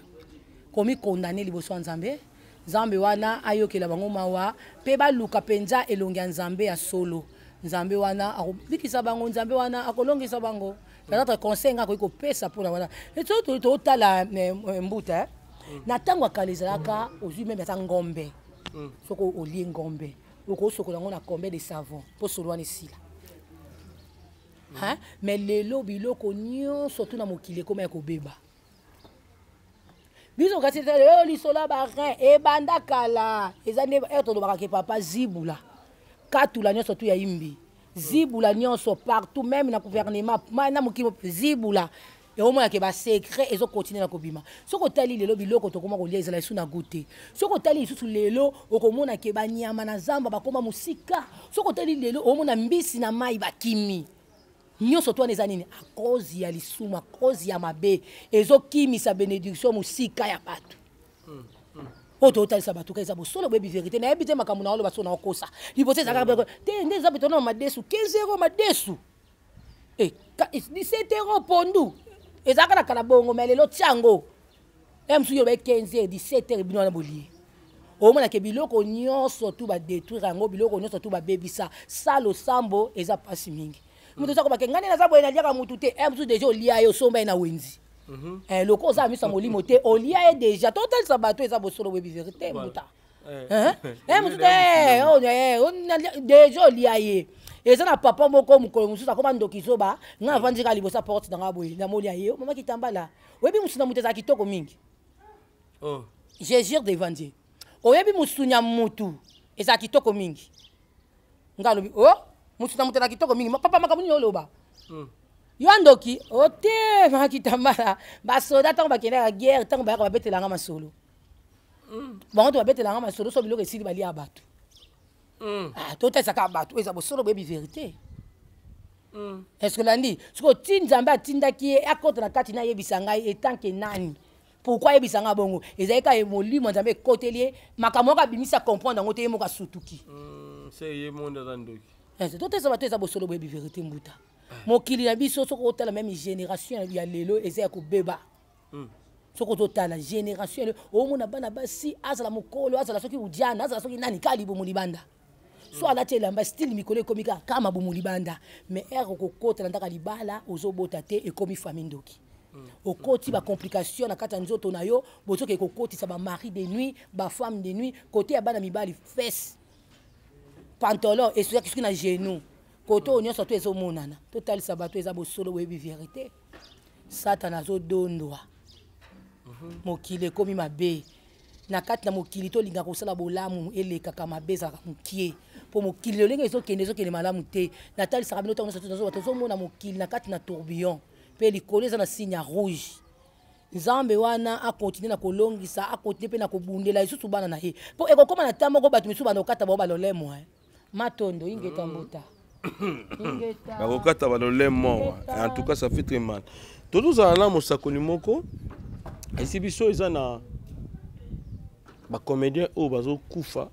S1: komikondane liboso ya Nzambe. Nzambe wana ayokela bango mawa mpe baluka mpenza elongi ya Nzambe ya solo. Nzambe wana akobikisa bango, Nzambe wana akolongisa bango. Peut-être conseil nga akoki kopesa mpona wana, so totala mbuta, na ntango ya kala ezalaka ozwi meme ata ngombe, soki olie ngombe, okosokola yango na combien de savon mpo solo wana esila? Mais lelo biloko nyonso tu na mokili ekoma ya kobeba. Biso kasi oyo lisolo ya barin ebanda kala, eza nde ere tolobaka ke papa zibula katula nyonso tu ya imbi, zibula nyonso partout, même na gouvernement, na mokili zibula, eomonake basecret ezokontinue na kobima. Soki otali lelo, biloko tokoma kolia ezala lisusu na goût te. Soki otali lisusu lelo, okomona ke banyama na zamba bakoma mosika. Soki otali lelo, omona mbisi na mai bakimi nyonso to wana. Eza nini? À cause ya lisumu, à cause ya mabe ezokimisa bénédiction mosika ya bato. Oyo totalisa bato ka eza bosolo, boyebi vérité. Nayebi te makambo na oloba so na okosa liboso ezalaka te nde eza betona madesu 15 euro, madesu 17 euro, pondu ezalaka na kala bongo. Mais lelo tiango ya mosusu yoloba 15 heure, 17 heure, bino wana bolie. Omonake biloko nyonso tu badétruire yango, biloko nyonso tu babebisa. Salo sambo eza mpasi mingi. Moto oza kobake ngai nde naza boye, naliaka motu te. Mosusu déjà olia ye, osomba ye na wenzi. Loko oza na miso ya molimo te, olia ye déjà. Totalisa bato eza bosolo, boyebi vérité, mbuta. Mosusu déjà olia ye. Eza na papa moko, mokolo mosusu akoma ndoki zoba. Ngai avandi kaka liboso ya porte na ngai boye, namoni ya ye: mama Kitambala, oyebi mosu na moto ezala kitoko mingi. Je jure devant Dieu, oyebi mosuni ya mutu ezala kitoko mingi. Ngai alobi: o mosu na moto ezala kitoko mingi. Papa, makambo nini oloba? Yo ndoki o te. Mama Kitambala, basoda ntango bakendaka guerre, ntango bayaka babetelanga masolo, bango to babetelanga masolo so biloko esili, balia bato. Totalisaka bato eza bosolo, boyebi vérité. Est ce que landi sikoyo ti Nzambe atindaki ye akota na kati, nayebisa ngai etanke nani? Pourquoi ayebisa nga bongo? Ezali kaka molimo ya Nzambe ekoteli ye makambo moko, abimisi, comprendre yango te, ye moko asutuki.
S2: Se ye monde aza ndoki.
S1: Totesa bato, eza bosolo, boyebi vérité. Mbuta, mokili na biso, soki otala même génération ya lelo, eza ya kobeba. Soki ozotala génération ya lelo, omona bana basi, azala mokolo, azala soki udiana, azala soki nani, kaka libumu libanda. So alati elamba style mikolo ekomi kaka kaka mabumu libanda. Mais ere okokota na ndaka libala, ozobota te, ekomi famille ndoki. Okoti bacomplication na kati ya nzoto na yo, bozoki kokotisa bamari de nuit, bafemme de nuit. Kote ya bana mibali, fesse, pantalon esukaki soki na genou, kote oyo nyonso to ezomonana. Totalisa bato, eza bosolo, boyebi vérité. Satana azodondwa, mokili ekomi mabe. Na kati na mokili, tolingaka kosala bolamu, elekaka mabe, ezalaka mokie, mpo mokili lolenge ezokende, ezokende malamu te. Natalisaka bino ntango nyonso, tozoba, tozomona mokili na kati na tourbillon, mpe likolo eza na signe ya rouge. Nzambe wana akontinue na kolongisa, akontinue mpe na kobundela lisusu bana na ye, mpo ekokóma na ta moko, bato misusu bana kokata bango balolemo. Matondo, ingeta mbuta.
S2: Bakokata balolemo. En tout cas, ça fait très mal. Tozozala na mosakoli moko esi biso, eza na bacomédien oyo bazokufa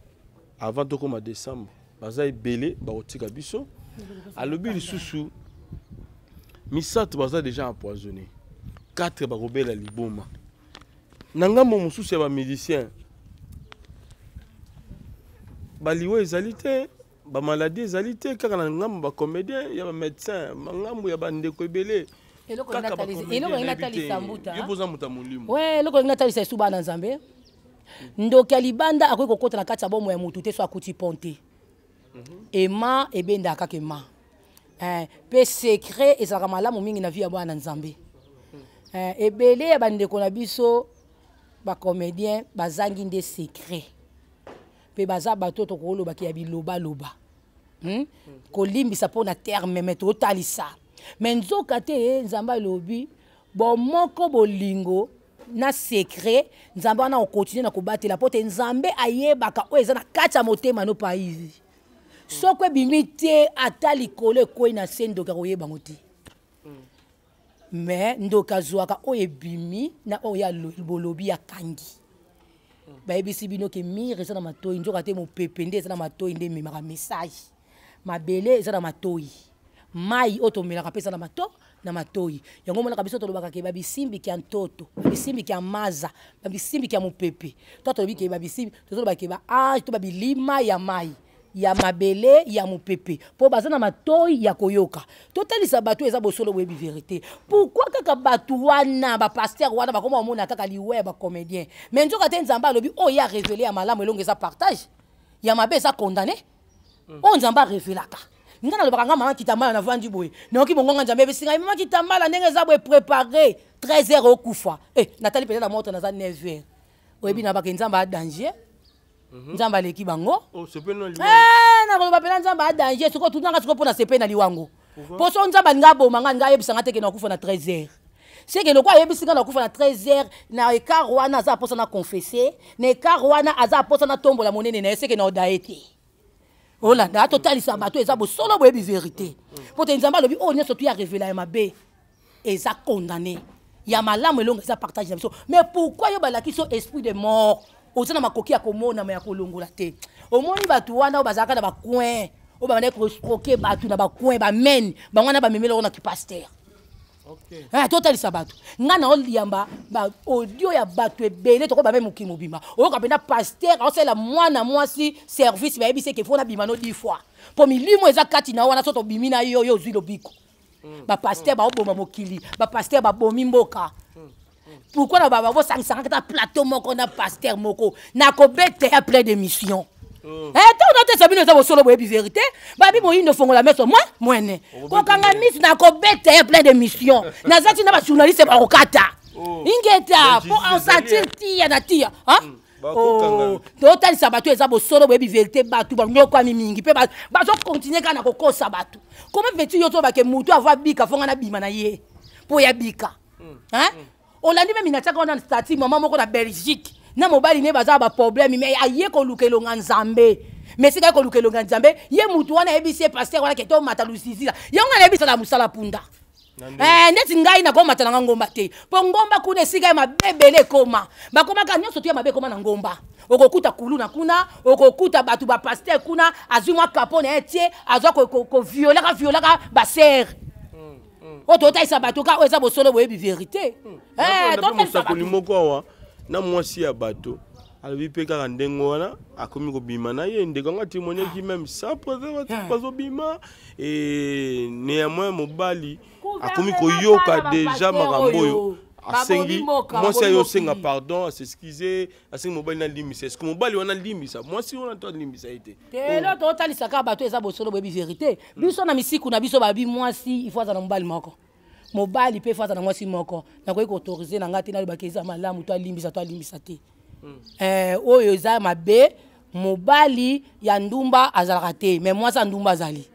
S2: avant tokóma décembre, baza ebele, bakotika biso. Alobi lisusu misato baza déjà empoisonné, 4 bakobela liboma. Na ngambo mosusu ya bamusicien, baliwa ezali te, bamaladi ezali te, kaka na ngambo bacomédien, ya bamédecin, ngambo ya bandeko ebele.
S1: Eloko elingi natalisa, mbuta.
S2: Yo mpoza moto ya molimo.
S1: We, eloko elingi natalisa esu bana Nzambe, ndoki ya libanda akoki kokota na kati ya bomoi ya motu te so akuti pon te. Ema ebendaka kaka ema, mpe secret ezalaka malamu mingi na vie ya bwana Nzambe. Ebele ya bandeko na biso bacomédien bazangi nde secret, mpe baza bato oyo tokolobaki ya bilobaloba, Kolimbisa mpo na terme, me totalisa me nzoka te. Nzambe alobi bomoko, bolingo na secret. Nzambe wana okontinue na kobatela, mpo te Nzambe ayebaka oyo eza na kati ya motema no paizi. Soko ebimi te, ata likolo ekwei na se, ndoki akoyeba yango te. Me ndoki azwaka oyo ebimi na oyo ya bolobi, akangi. Bayebisi bino ke mire eza na matoi, nzoka te mopepe nde eza na matoi, nde ememaka message. Mabele eza na matoi, mai oyo tomelaka mpe eza na mato na matoi. Yango omonaka biso tolobaka ke babisimbiki ya ntoto, babisimbiki ya maza, babisimbiki ya mopepe. To tolobi ke babisimbi, tozoloba ke baange to babilima ya mai, ya mabele, ya mopepe, mpo baza na matoi ya koyoka. Totalisa bato, eza bosolo, boyebi vérité. Pourquoi kaka bato wana, bapaster wana, bakoma komona kaka liwa ya bacomédien? Mais nzoka te Nzambe alobi oyo ya révélé ya malamu, elongo eza partage, ya mabe eza condamné. Oyo Nzambe arevelaka nga, nalobaka nga mama Kitambala, navandi boye, nayoki bongonga Nzambe ebesi ngai: "Mama Kitambala, ndenge eza boye, préparé, 13 heures okufa." Eh, natali mpenza na moto, naza 9 heures. Oyebi na bake, Nzambe a danger, Nzambe aleki bango. Eh, nakoloba mpena Nzambe a danger. Sikoyo tunanga sikoyo mpo na sepe na liwango, mpo so Nzambe alingi aboma nga, alingi ayebisa nga te ke nakufa na 13 heures. Seke lokwa ayebisi nga nakufa na 13 heures, na écart wana aza aposa na confesse, na écart wana aza aposa na tombola monene na ye, seke na oda ye te. Olanda, totalisa bato, eza bosolo, boyebi vérité, mpo te Nzambe alobi oyo nyonso tu ya révéla ya mabe eza condamné, ya malamu elongo eza partage na biso. Mais pourquoi yo balakisi yo esprit de mort, oza na makoki ya komonama, ya kolongola te? Omoni bato wana oyo bazalaka na bacoin, oyo babandaki koescroquer bato na bacoin, bamene bango wana, bamemeli yango na kipaster. Eh, totalisa bato, ngai na oyamba baaudio ya bato ebele, tokoba me mokili mobimba oyoka mpenza paster aosalela mwana mwasi service, bayebisi eke fo nabima no 10 fois, mpo milimo eza kati na yo wana. So tobimi na yo, yo ozwi lobiko. Bapaster baoboma mokili, bapaster babomi mboka. Pourquoi na baba bosangisaka kata plateau moko na paster moko, nakobeta ya plein d'émission? Ntango natesa bino, eza bosolo, boyebi vérité. Babi moyindo, fongola meso mwa mwene, kokanga miso, nakobeta ya plein d'émission. Naza ntina bajournaliste bakokata. Ingeta, mpo ensentir tia na tia.
S2: Bakokanga.
S1: Totalisa bato, eza bosolo, boyebi vérité. Bato banyokwami mingi mpe bazokontinue kaka na kokosa bato. Comment veux-tu yo tobake motu ava bika, fonga na bima na ye mpo ya bika, hein? Olandi memi natiaka wana na statut, mama moko na Belgique na mobali ne baza baproblème, mais aye koluka elonga Nzambe. Mais sika ye koluka elonga Nzambe, ye mutu wana ayebisi ye, paster wana, ke tomata lusizila yango nayebisala mosala punda. Eh, neti ngai nakomata na nga ngomba te mpo ngomba kuna esika ya mabe ebele ekoma bakomaka nyonso to ya mabe ekoma na ngomba okokuta kuluna kuna okokuta bato bapaster kuna azwi mwa kapo na ye tie azwa koviolaka violaka basere oyo totalisa bato ka oyo eza bosolo boyebi verité
S2: eh, mosakoli moko awa na mwasi ya bato alobi mpe kaka ndenge wana akomi kobima na ye ndeko yango atémoignaki meme sans préservatif ah. bazobima e néanmoins mobali akomi koyoka deja makambo oyo asengi mwasi ayo osenga pardon asexcuse asengi mobali nalimbisa eske mobali wana alimbisa mwasi wana to alimbisa ye te
S1: telo oh. totalisa kaka bato eza bosolo boyebi verité biso na misiku na biso babi mwasi ifo aza na mobali moko mobali mpe fo aza na mwasi moko nakoki koautorize na ngai te nalobaka eza malamu to alimbisa to alimbisa te hmm. eh, oyo eza mabe mobali ya ndumba azalaka te mais mwasi ya ndumba azali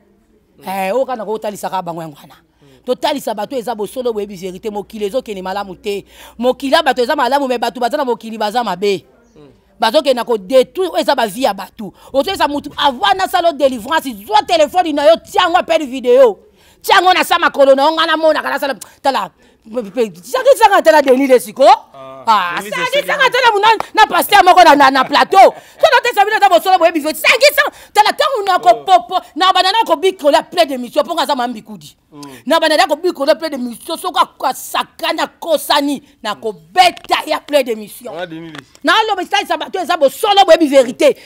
S1: hmm. eh, oyo kaka nakoki kotalisaka bango yango wana hmm. totalisa bato eza bosolo boyebi verité mokili ezokende malamu te mokili ya bato eza malamu me bato baza na mokili baza mabe bazokenda kodetruire oyo eza bavie ya bato ozoyesa motu avant nasala delivrance zwa telefone na yo tia yango apele video tia yango na sa makolo na yo ngai namonaka nasala tala sangisanga tala denis lesiko ah. ah, sangisanga tala na paster moko na plateau soki otesa bino eza bosolo boyebi sangisa tala ntango nakopopo na banda nakobikola plein d'émission mpo nga aza mambikudi mm. na banda nakobikola plein d'émission soki asakani akosani nakobeta ya plein d'émission naloba esalisa bato eza bosolo boyebi verité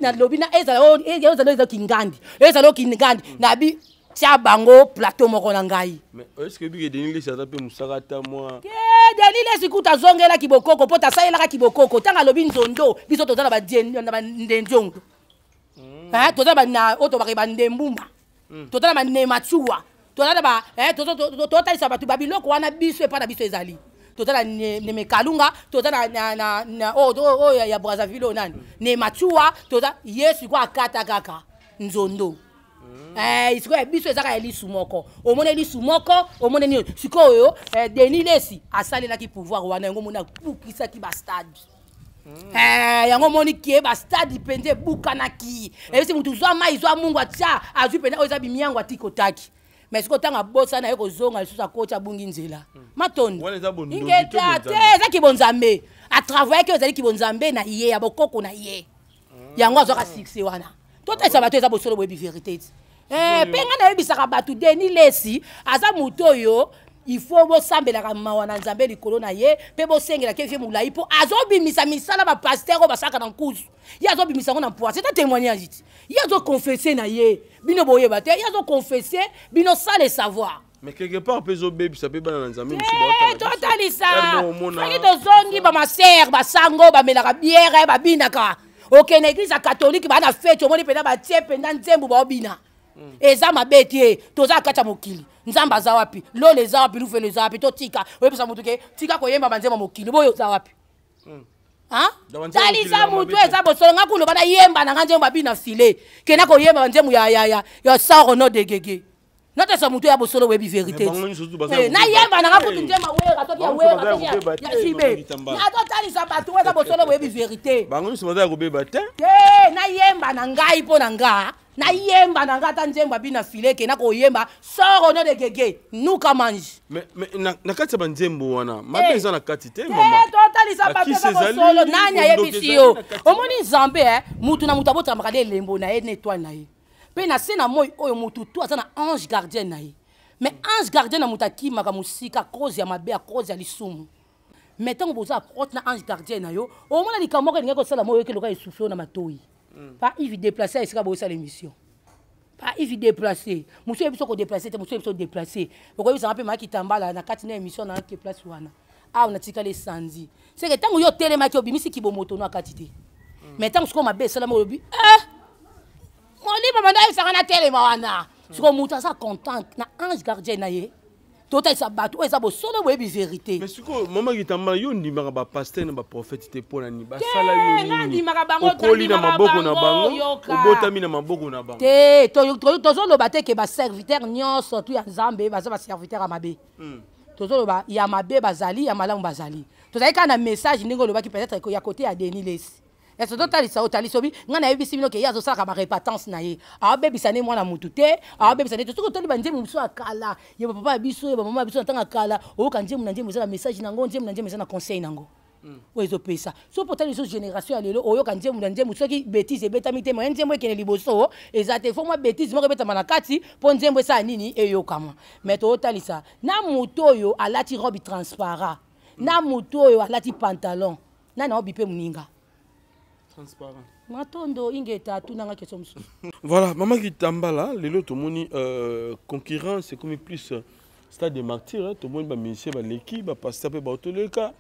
S1: nalobi na ezala ezala eza kingandi ezala okingandi mm. nabi tia bango plateau moko na ngai te denis lesi kuta azongelaki bokoko mpo tasalelaka kibokoko ntango alobi nzondo biso toza na bandenzongo mm. toza na oyo tobaka bandembumba mm. toza na banematua toza na ba eh, totalisa bato babiloko wana biso epai na biso ezali toza na nemekalunga toza na oyo oh, oh, oh, ya brazzaville oyo nani nematua toza ye sikoyo akata kaka nzondo mm. eh, sikoyo ya biso ezaka ya lisu moko omoni lisu moko omoni nini sikoyo eh, denis lesi asalelaki pouvoir wana yango omoni abukisaki bastade Mm. Eh, yango omoni ke bastade mpenza ebukanaki mm. eyebisi motu zwa mai zwa mungu atya azwi mpenza oyo eza bimiango atiki otaki mais sikoyo ntango abosana ye kozonga lisusu akoti abungi nzela mm. matondo ingeta te eza kibonzambe atravaillaki oyo ezali kibonzambe na ye ya bokoko na ye yango azwaka succès wana totalisa bato eza bosolo boyebi verité ti eh, mpe ngai nayebisaka bato denis lesi aza moto oyo il faut bosambelaka mawa na nzambe likolo na ye mpe bosengelaka evie molai mpo azobimisa misala bapaster oyo basalaka na nkuzu ye azobimisa yango na mpwasi eza témoignage ti ye azoconfesse na ye bino boyeba te ye azoconfesse bino sans le savoir
S2: mais quelque part mpe ezobebisa mpe bana na nzambe
S1: eh, totalisa soki tozongi bamasere basango bamelaka biere babinaka okende eglise ya katolike baa na feti omoni mpenza batie mpenza nzembo baobina hmm. eza mabe te toza na kati ya mokili nzambe aza wapi lola eza wapi lufelo eza wapi totika oyebisa motu ke tika koyemba banzembo mokili boyo oza wapi hmm. talisa motu eza bosolo nga kuloba nayemba na nga nzembo babina file kenda koyemba banzembo ya, ya, ya, ya sarono degege natasa moto ya bosolo oyebi verité eh, nayemba nanga kutu nzemba wera soki ya wera soki ya jibe nazotalisa bato oyo eza bosolo boyebi verité
S2: bango nyonso baza ya kobeba te
S1: te nayemba na ngai mpo na nga nayemba na nga ata nzembo abina fileke nakoyemba soro no de gege nuka mange
S2: na kati ya banzembo wana mabe eh. eza na kati te
S1: totalisa bato eza bosolo nani ayebisi yo omoni nzambe eh, mutu na mutu abotamaka nde elembo na ye na etoile na ye mpe na se na moi oyo motu tu aza na ange gardien na ye mais ange gardien na moto akimaka mosika cause ya mabe ya cause ya lisumu mais ntango boza approche na ange gardien na yo omona likambo moko elingi kosala mo oyoki loka esouffle na matoi mm. pa ivi déplace ya esika boyosala émission pa ivi déplace mosu oyebi so kodeplace te mosu oyebi so déplace okoyebisanga mpe maki tambala na kati na émission na ke place wana awa natikali esanzi seke ntango yo otelemaki obimisi kibomoto no akati te mm. mais ntango sikoyo mabe esalami olobi eh! molimo banda ayebisaka natelema wana sikoyo moto aza content na ange gardien na ye totalisa bato oyo eza bosolo boyebi verité
S2: mais sikoyo mama kitambala yo ondimaka bapaster na baprofete te mpo na nini basala yo
S1: nini
S2: okoli na maboko na bango obotami na maboko na bango
S1: te tozoloba te ke baserviteur nyonso tu ya nzambe baza baserviteur ya mabe hmm. tozoloba ya mabe bazali ya malamu bazali tozali kaka na message ndenge olobaki peut-être ya kote ya denis lesi. Ese totalisa otalisi obi ngai nayebisi bino ke ye azosalaka barepatance na ye, aobebisa nde mwana motu te, aobebisa nde te. Soki otali banzembo mosusu ya kala ya bapapa ya biso, ya bamama ya biso na ntango ya kala, oyoka nzembo na nzembo eza na message nango, nzembo na nzembo eza na conseil nango oyo ezopesa. So mpo otali lisusu génération ya lelo, oyoka nzembo na nzembo, soki bétise ebetami te, moye nzembo ekende liboso eza te. Fo mwa bétise moko ebetama na kati mpo nzembo esala nini, eyokama. Mais tootalisa na moto oyo alati robe transparent, na moto oyo alati pantalon, nani aobi mpe moninga
S2: transparent.
S1: Matondo, ingeta. Atunanga question mosusu.
S2: Voilà, mama Kitambala, lelo tomoni concurrence ekomi plus stade de martyr, hein, tomoni bamusicien baleki, bapasteur mpe baotoleka,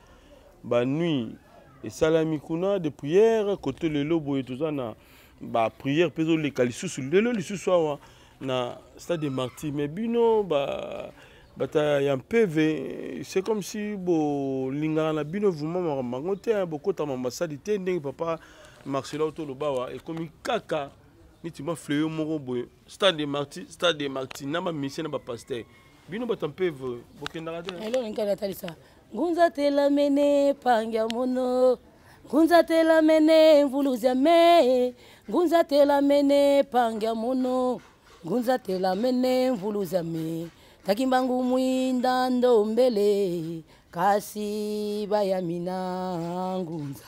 S2: banuit esalami kuna de prière kote. Lelo boye toza na baprière mpe ezoleka lisusu lelo lisusu awa na stade de martyr. Mais bino ba bata ya mpeve, c'est comme si bolingaka na bino vraiment makambo yango te, bokotama masali te. Ndenge papa Marcelo toloba awa, ekomi kaka neti mwa fléau moko boye, stade de martyr, stade de martyr na bamusicien na bapasteur. Bino bato ya mpeve bokendaka te?
S1: Eloko nkali atalisa ngunza telamene pangya mono, ngunza telamene mvuluzya me, ngunza telamene pangya mono, ngunza telamene mvuluzya me, takimbangu mwinda ndombele kasi bayamina ngunza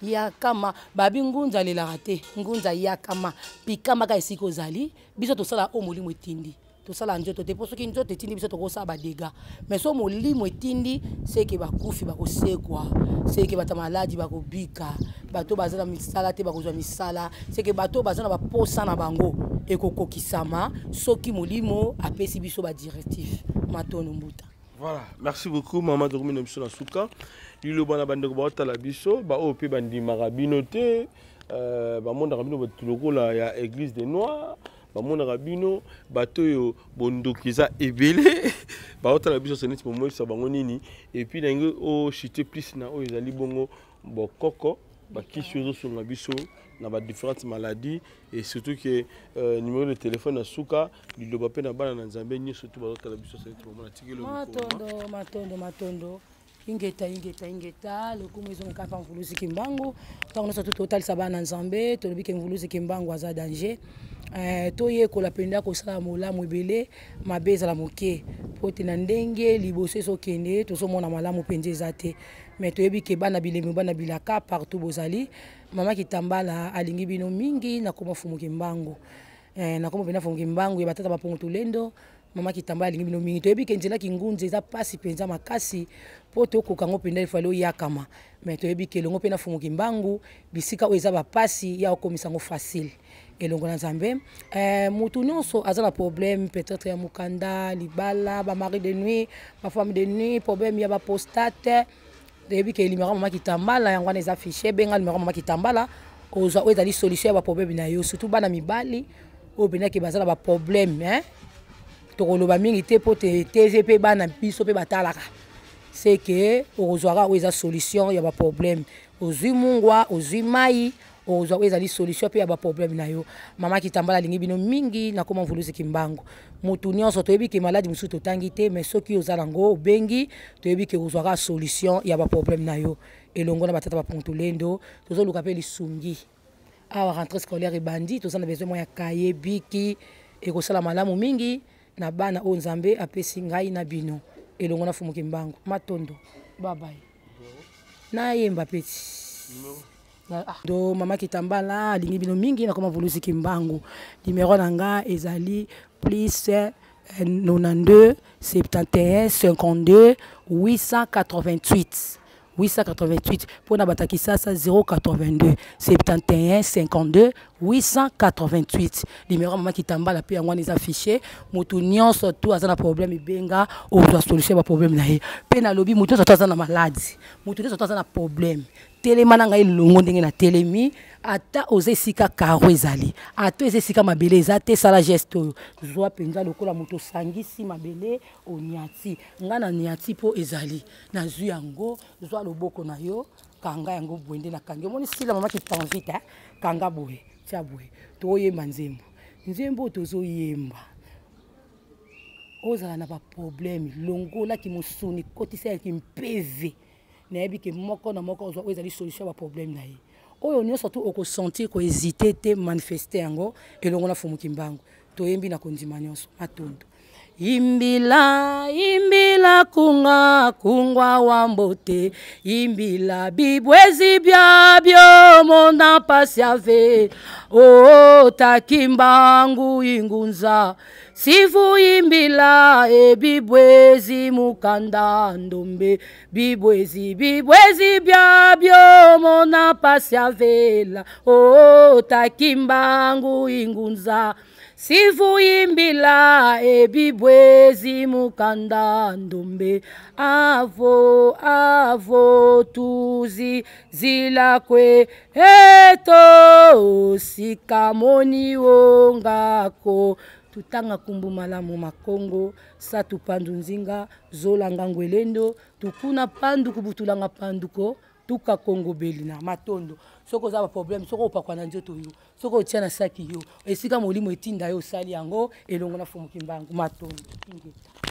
S1: yakama. Babi ngunza alelaka te, ngunza yakama pikamaka esika ozali. Biso tosala oyo molimo etindi, tosala nzoto te, mpo soki nzoto etindi biso, tokosala badega. Mais so molimo etindi, seke bakufi bakosekwa, seke bato ya maladi bakobika, bato baza na misala te bakozwa misala, seke bato baza na baposa na bango ekokokisama soki molimo apesi biso badirective. Matono, mbuta.
S2: Voilà, merci beaucoup mama. Tokomi na biso na suka. Liloba na bandeko baotala biso, baoyo mpe bandimaka bino te, bamonaka bino bato lokola ya église de noir, bamonaka bino bato oyo bondoki eza ebele, baotala biso, se neti bomoyebisa bango nini? Et puis ndenge ochite plus na oyo ezali bongo bokoko, bakisi oyo ezosunga biso na badifférentes maladies, et surtout que numéro de téléphone na suka, liloba mpe na bana na Nzambe nyonso tu bazotala biso, se neti bomona tikeli.
S1: Matondo, matondo, matondo, ingeta, ingeta, ingeta. Lokumu ezonga kaka Mvuluzi Kimbangu. Ntango nyonso tu totalisa bana Nzambe, tolobi ke Mvuluzi Kimbangu aza danger. Toyekola mpenza kosala molamu ebele, mabe ezala moke, po te na ndenge liboso ezokende, tozomona malamu mpenza eza te. Mais toyebi ke bana bilemi, bana bilaka, partout bozali, mama Kitambala alingi bino mingi. Nakoma Fumu Kimbangu, nakoma mpenza Fumu Kimbangu ya batata bapongo tolendo. Mama Kitambala alingi bino mingi. Toyebi ke nzela kingunza eza mpasi mpenza makasi mpo tokoka yango mpenza, efali oyakama. Mais toyebi ke elongo mpe na Fumu Kimbangu, bisika oyo eza bapasi ya okomisa yango facile elongo na Nzambe. Motu nyonso aza na problème peut-être ya mokanda, libala, bamari de nuit, bafemme de nuit, problème ya bapostate, toyebi ke numéro mama Kitambala yango wana eza fiche. Benga numéro mama Kitambala, ozwa oyo ezali solution ya baproblème na yo, surtout bana mibali oyo mpendaki baza na baproblème, hein? Tokoloba mingi te mpo te TV mpe bana biso mpe batalaka. C'est que okozwaka oyo eza solution ya baproblème. Ozwi mungwa, ozwi mai, okozwa oyo ezali solution mpe ya baproblème na yo. Mama Kitambala alingi bino mingi. Nakoma Mvuluzi Kimbangu. Motu nyonso, toyebi ke maladi mosusu totangi te, mais soki oza nango, obengi, toyebi ke ozwaka solution ya baproblème na yo elongo na batata bapontolendo. Tozoluka mpe lisungi awa, rentrée scolaire ebandi, toza na besoin mwa ya kaye, biki, ekosala malamu mingi na bana oyo Nzambe apesi ngai na bino elongo na Fumu Kimbangu. Matondo, babai. Nayemba peti do. Mama Kitambala alingi bino mingi. Nakoma Vuluzi Kimbangu. Numero na nga ezali plus 92 71 52 888 888. Mpona bato ya Kisasa, 082 71 52 888. Numero ya mama Kitambala mpe yango wana eza fiche. Motu nyonso tu aza na problème, ebenga, ozwa solution ya baproblème na ye. Mpe nalobi, motu nyonso tu aza na maladi, motu nyonso tu aza na problème, telema na ngai elongo ndenge natelemi. Ata oza esika karo ezali, ata eza esika mabele eza te, sala geste oyo, zwa mpenza lokola moto osangisi mabele, oniati. Ngai na niati mpo ezali nazwi yango. Zwa loboko na yo, kanga yango boye nde nakangi. Omoni sila mama Kitanvite, kanga boye, tia boye. Toyemba nzembo, nzembo oyo tozoyemba: ozala na baproblème, longolaki mosuni, kotisa yaki mpeve. Nayebi ke moko na moko ozwa oyo ezali solution ya baproblème na ye. Oyo nyonso tu okosentir kohésite te, manifeste yango elongo na Fumu Kimbangu. Toyembi na kondima nyonso. Matondo. Imbila, imbila kunga kungwa wambote, imbila bibwezi byabyo mona pasi ave o takimbangu ingunza sivu imbila ebibwezi mukanda ndombe bibwezi bibwezi byabyo mona pasi avela o takimbangu ingunza sivu imbila ebibwezi mukanda ndombe avo avo tuzi zilakwe eto sikamoni ongako tutanga kumbu malamu makongo satu pandu nzinga zolanga ngwelendo tukuna pandu kubutulanga panduko tuka kongo belina. Matondo. Soki oza baproblème, soki opakwa na nzoto yo, soki otia na saki yo, esika molimo etinda yo, osali yango elongo na Fumu Kimbangu. Matondo. Ingeta.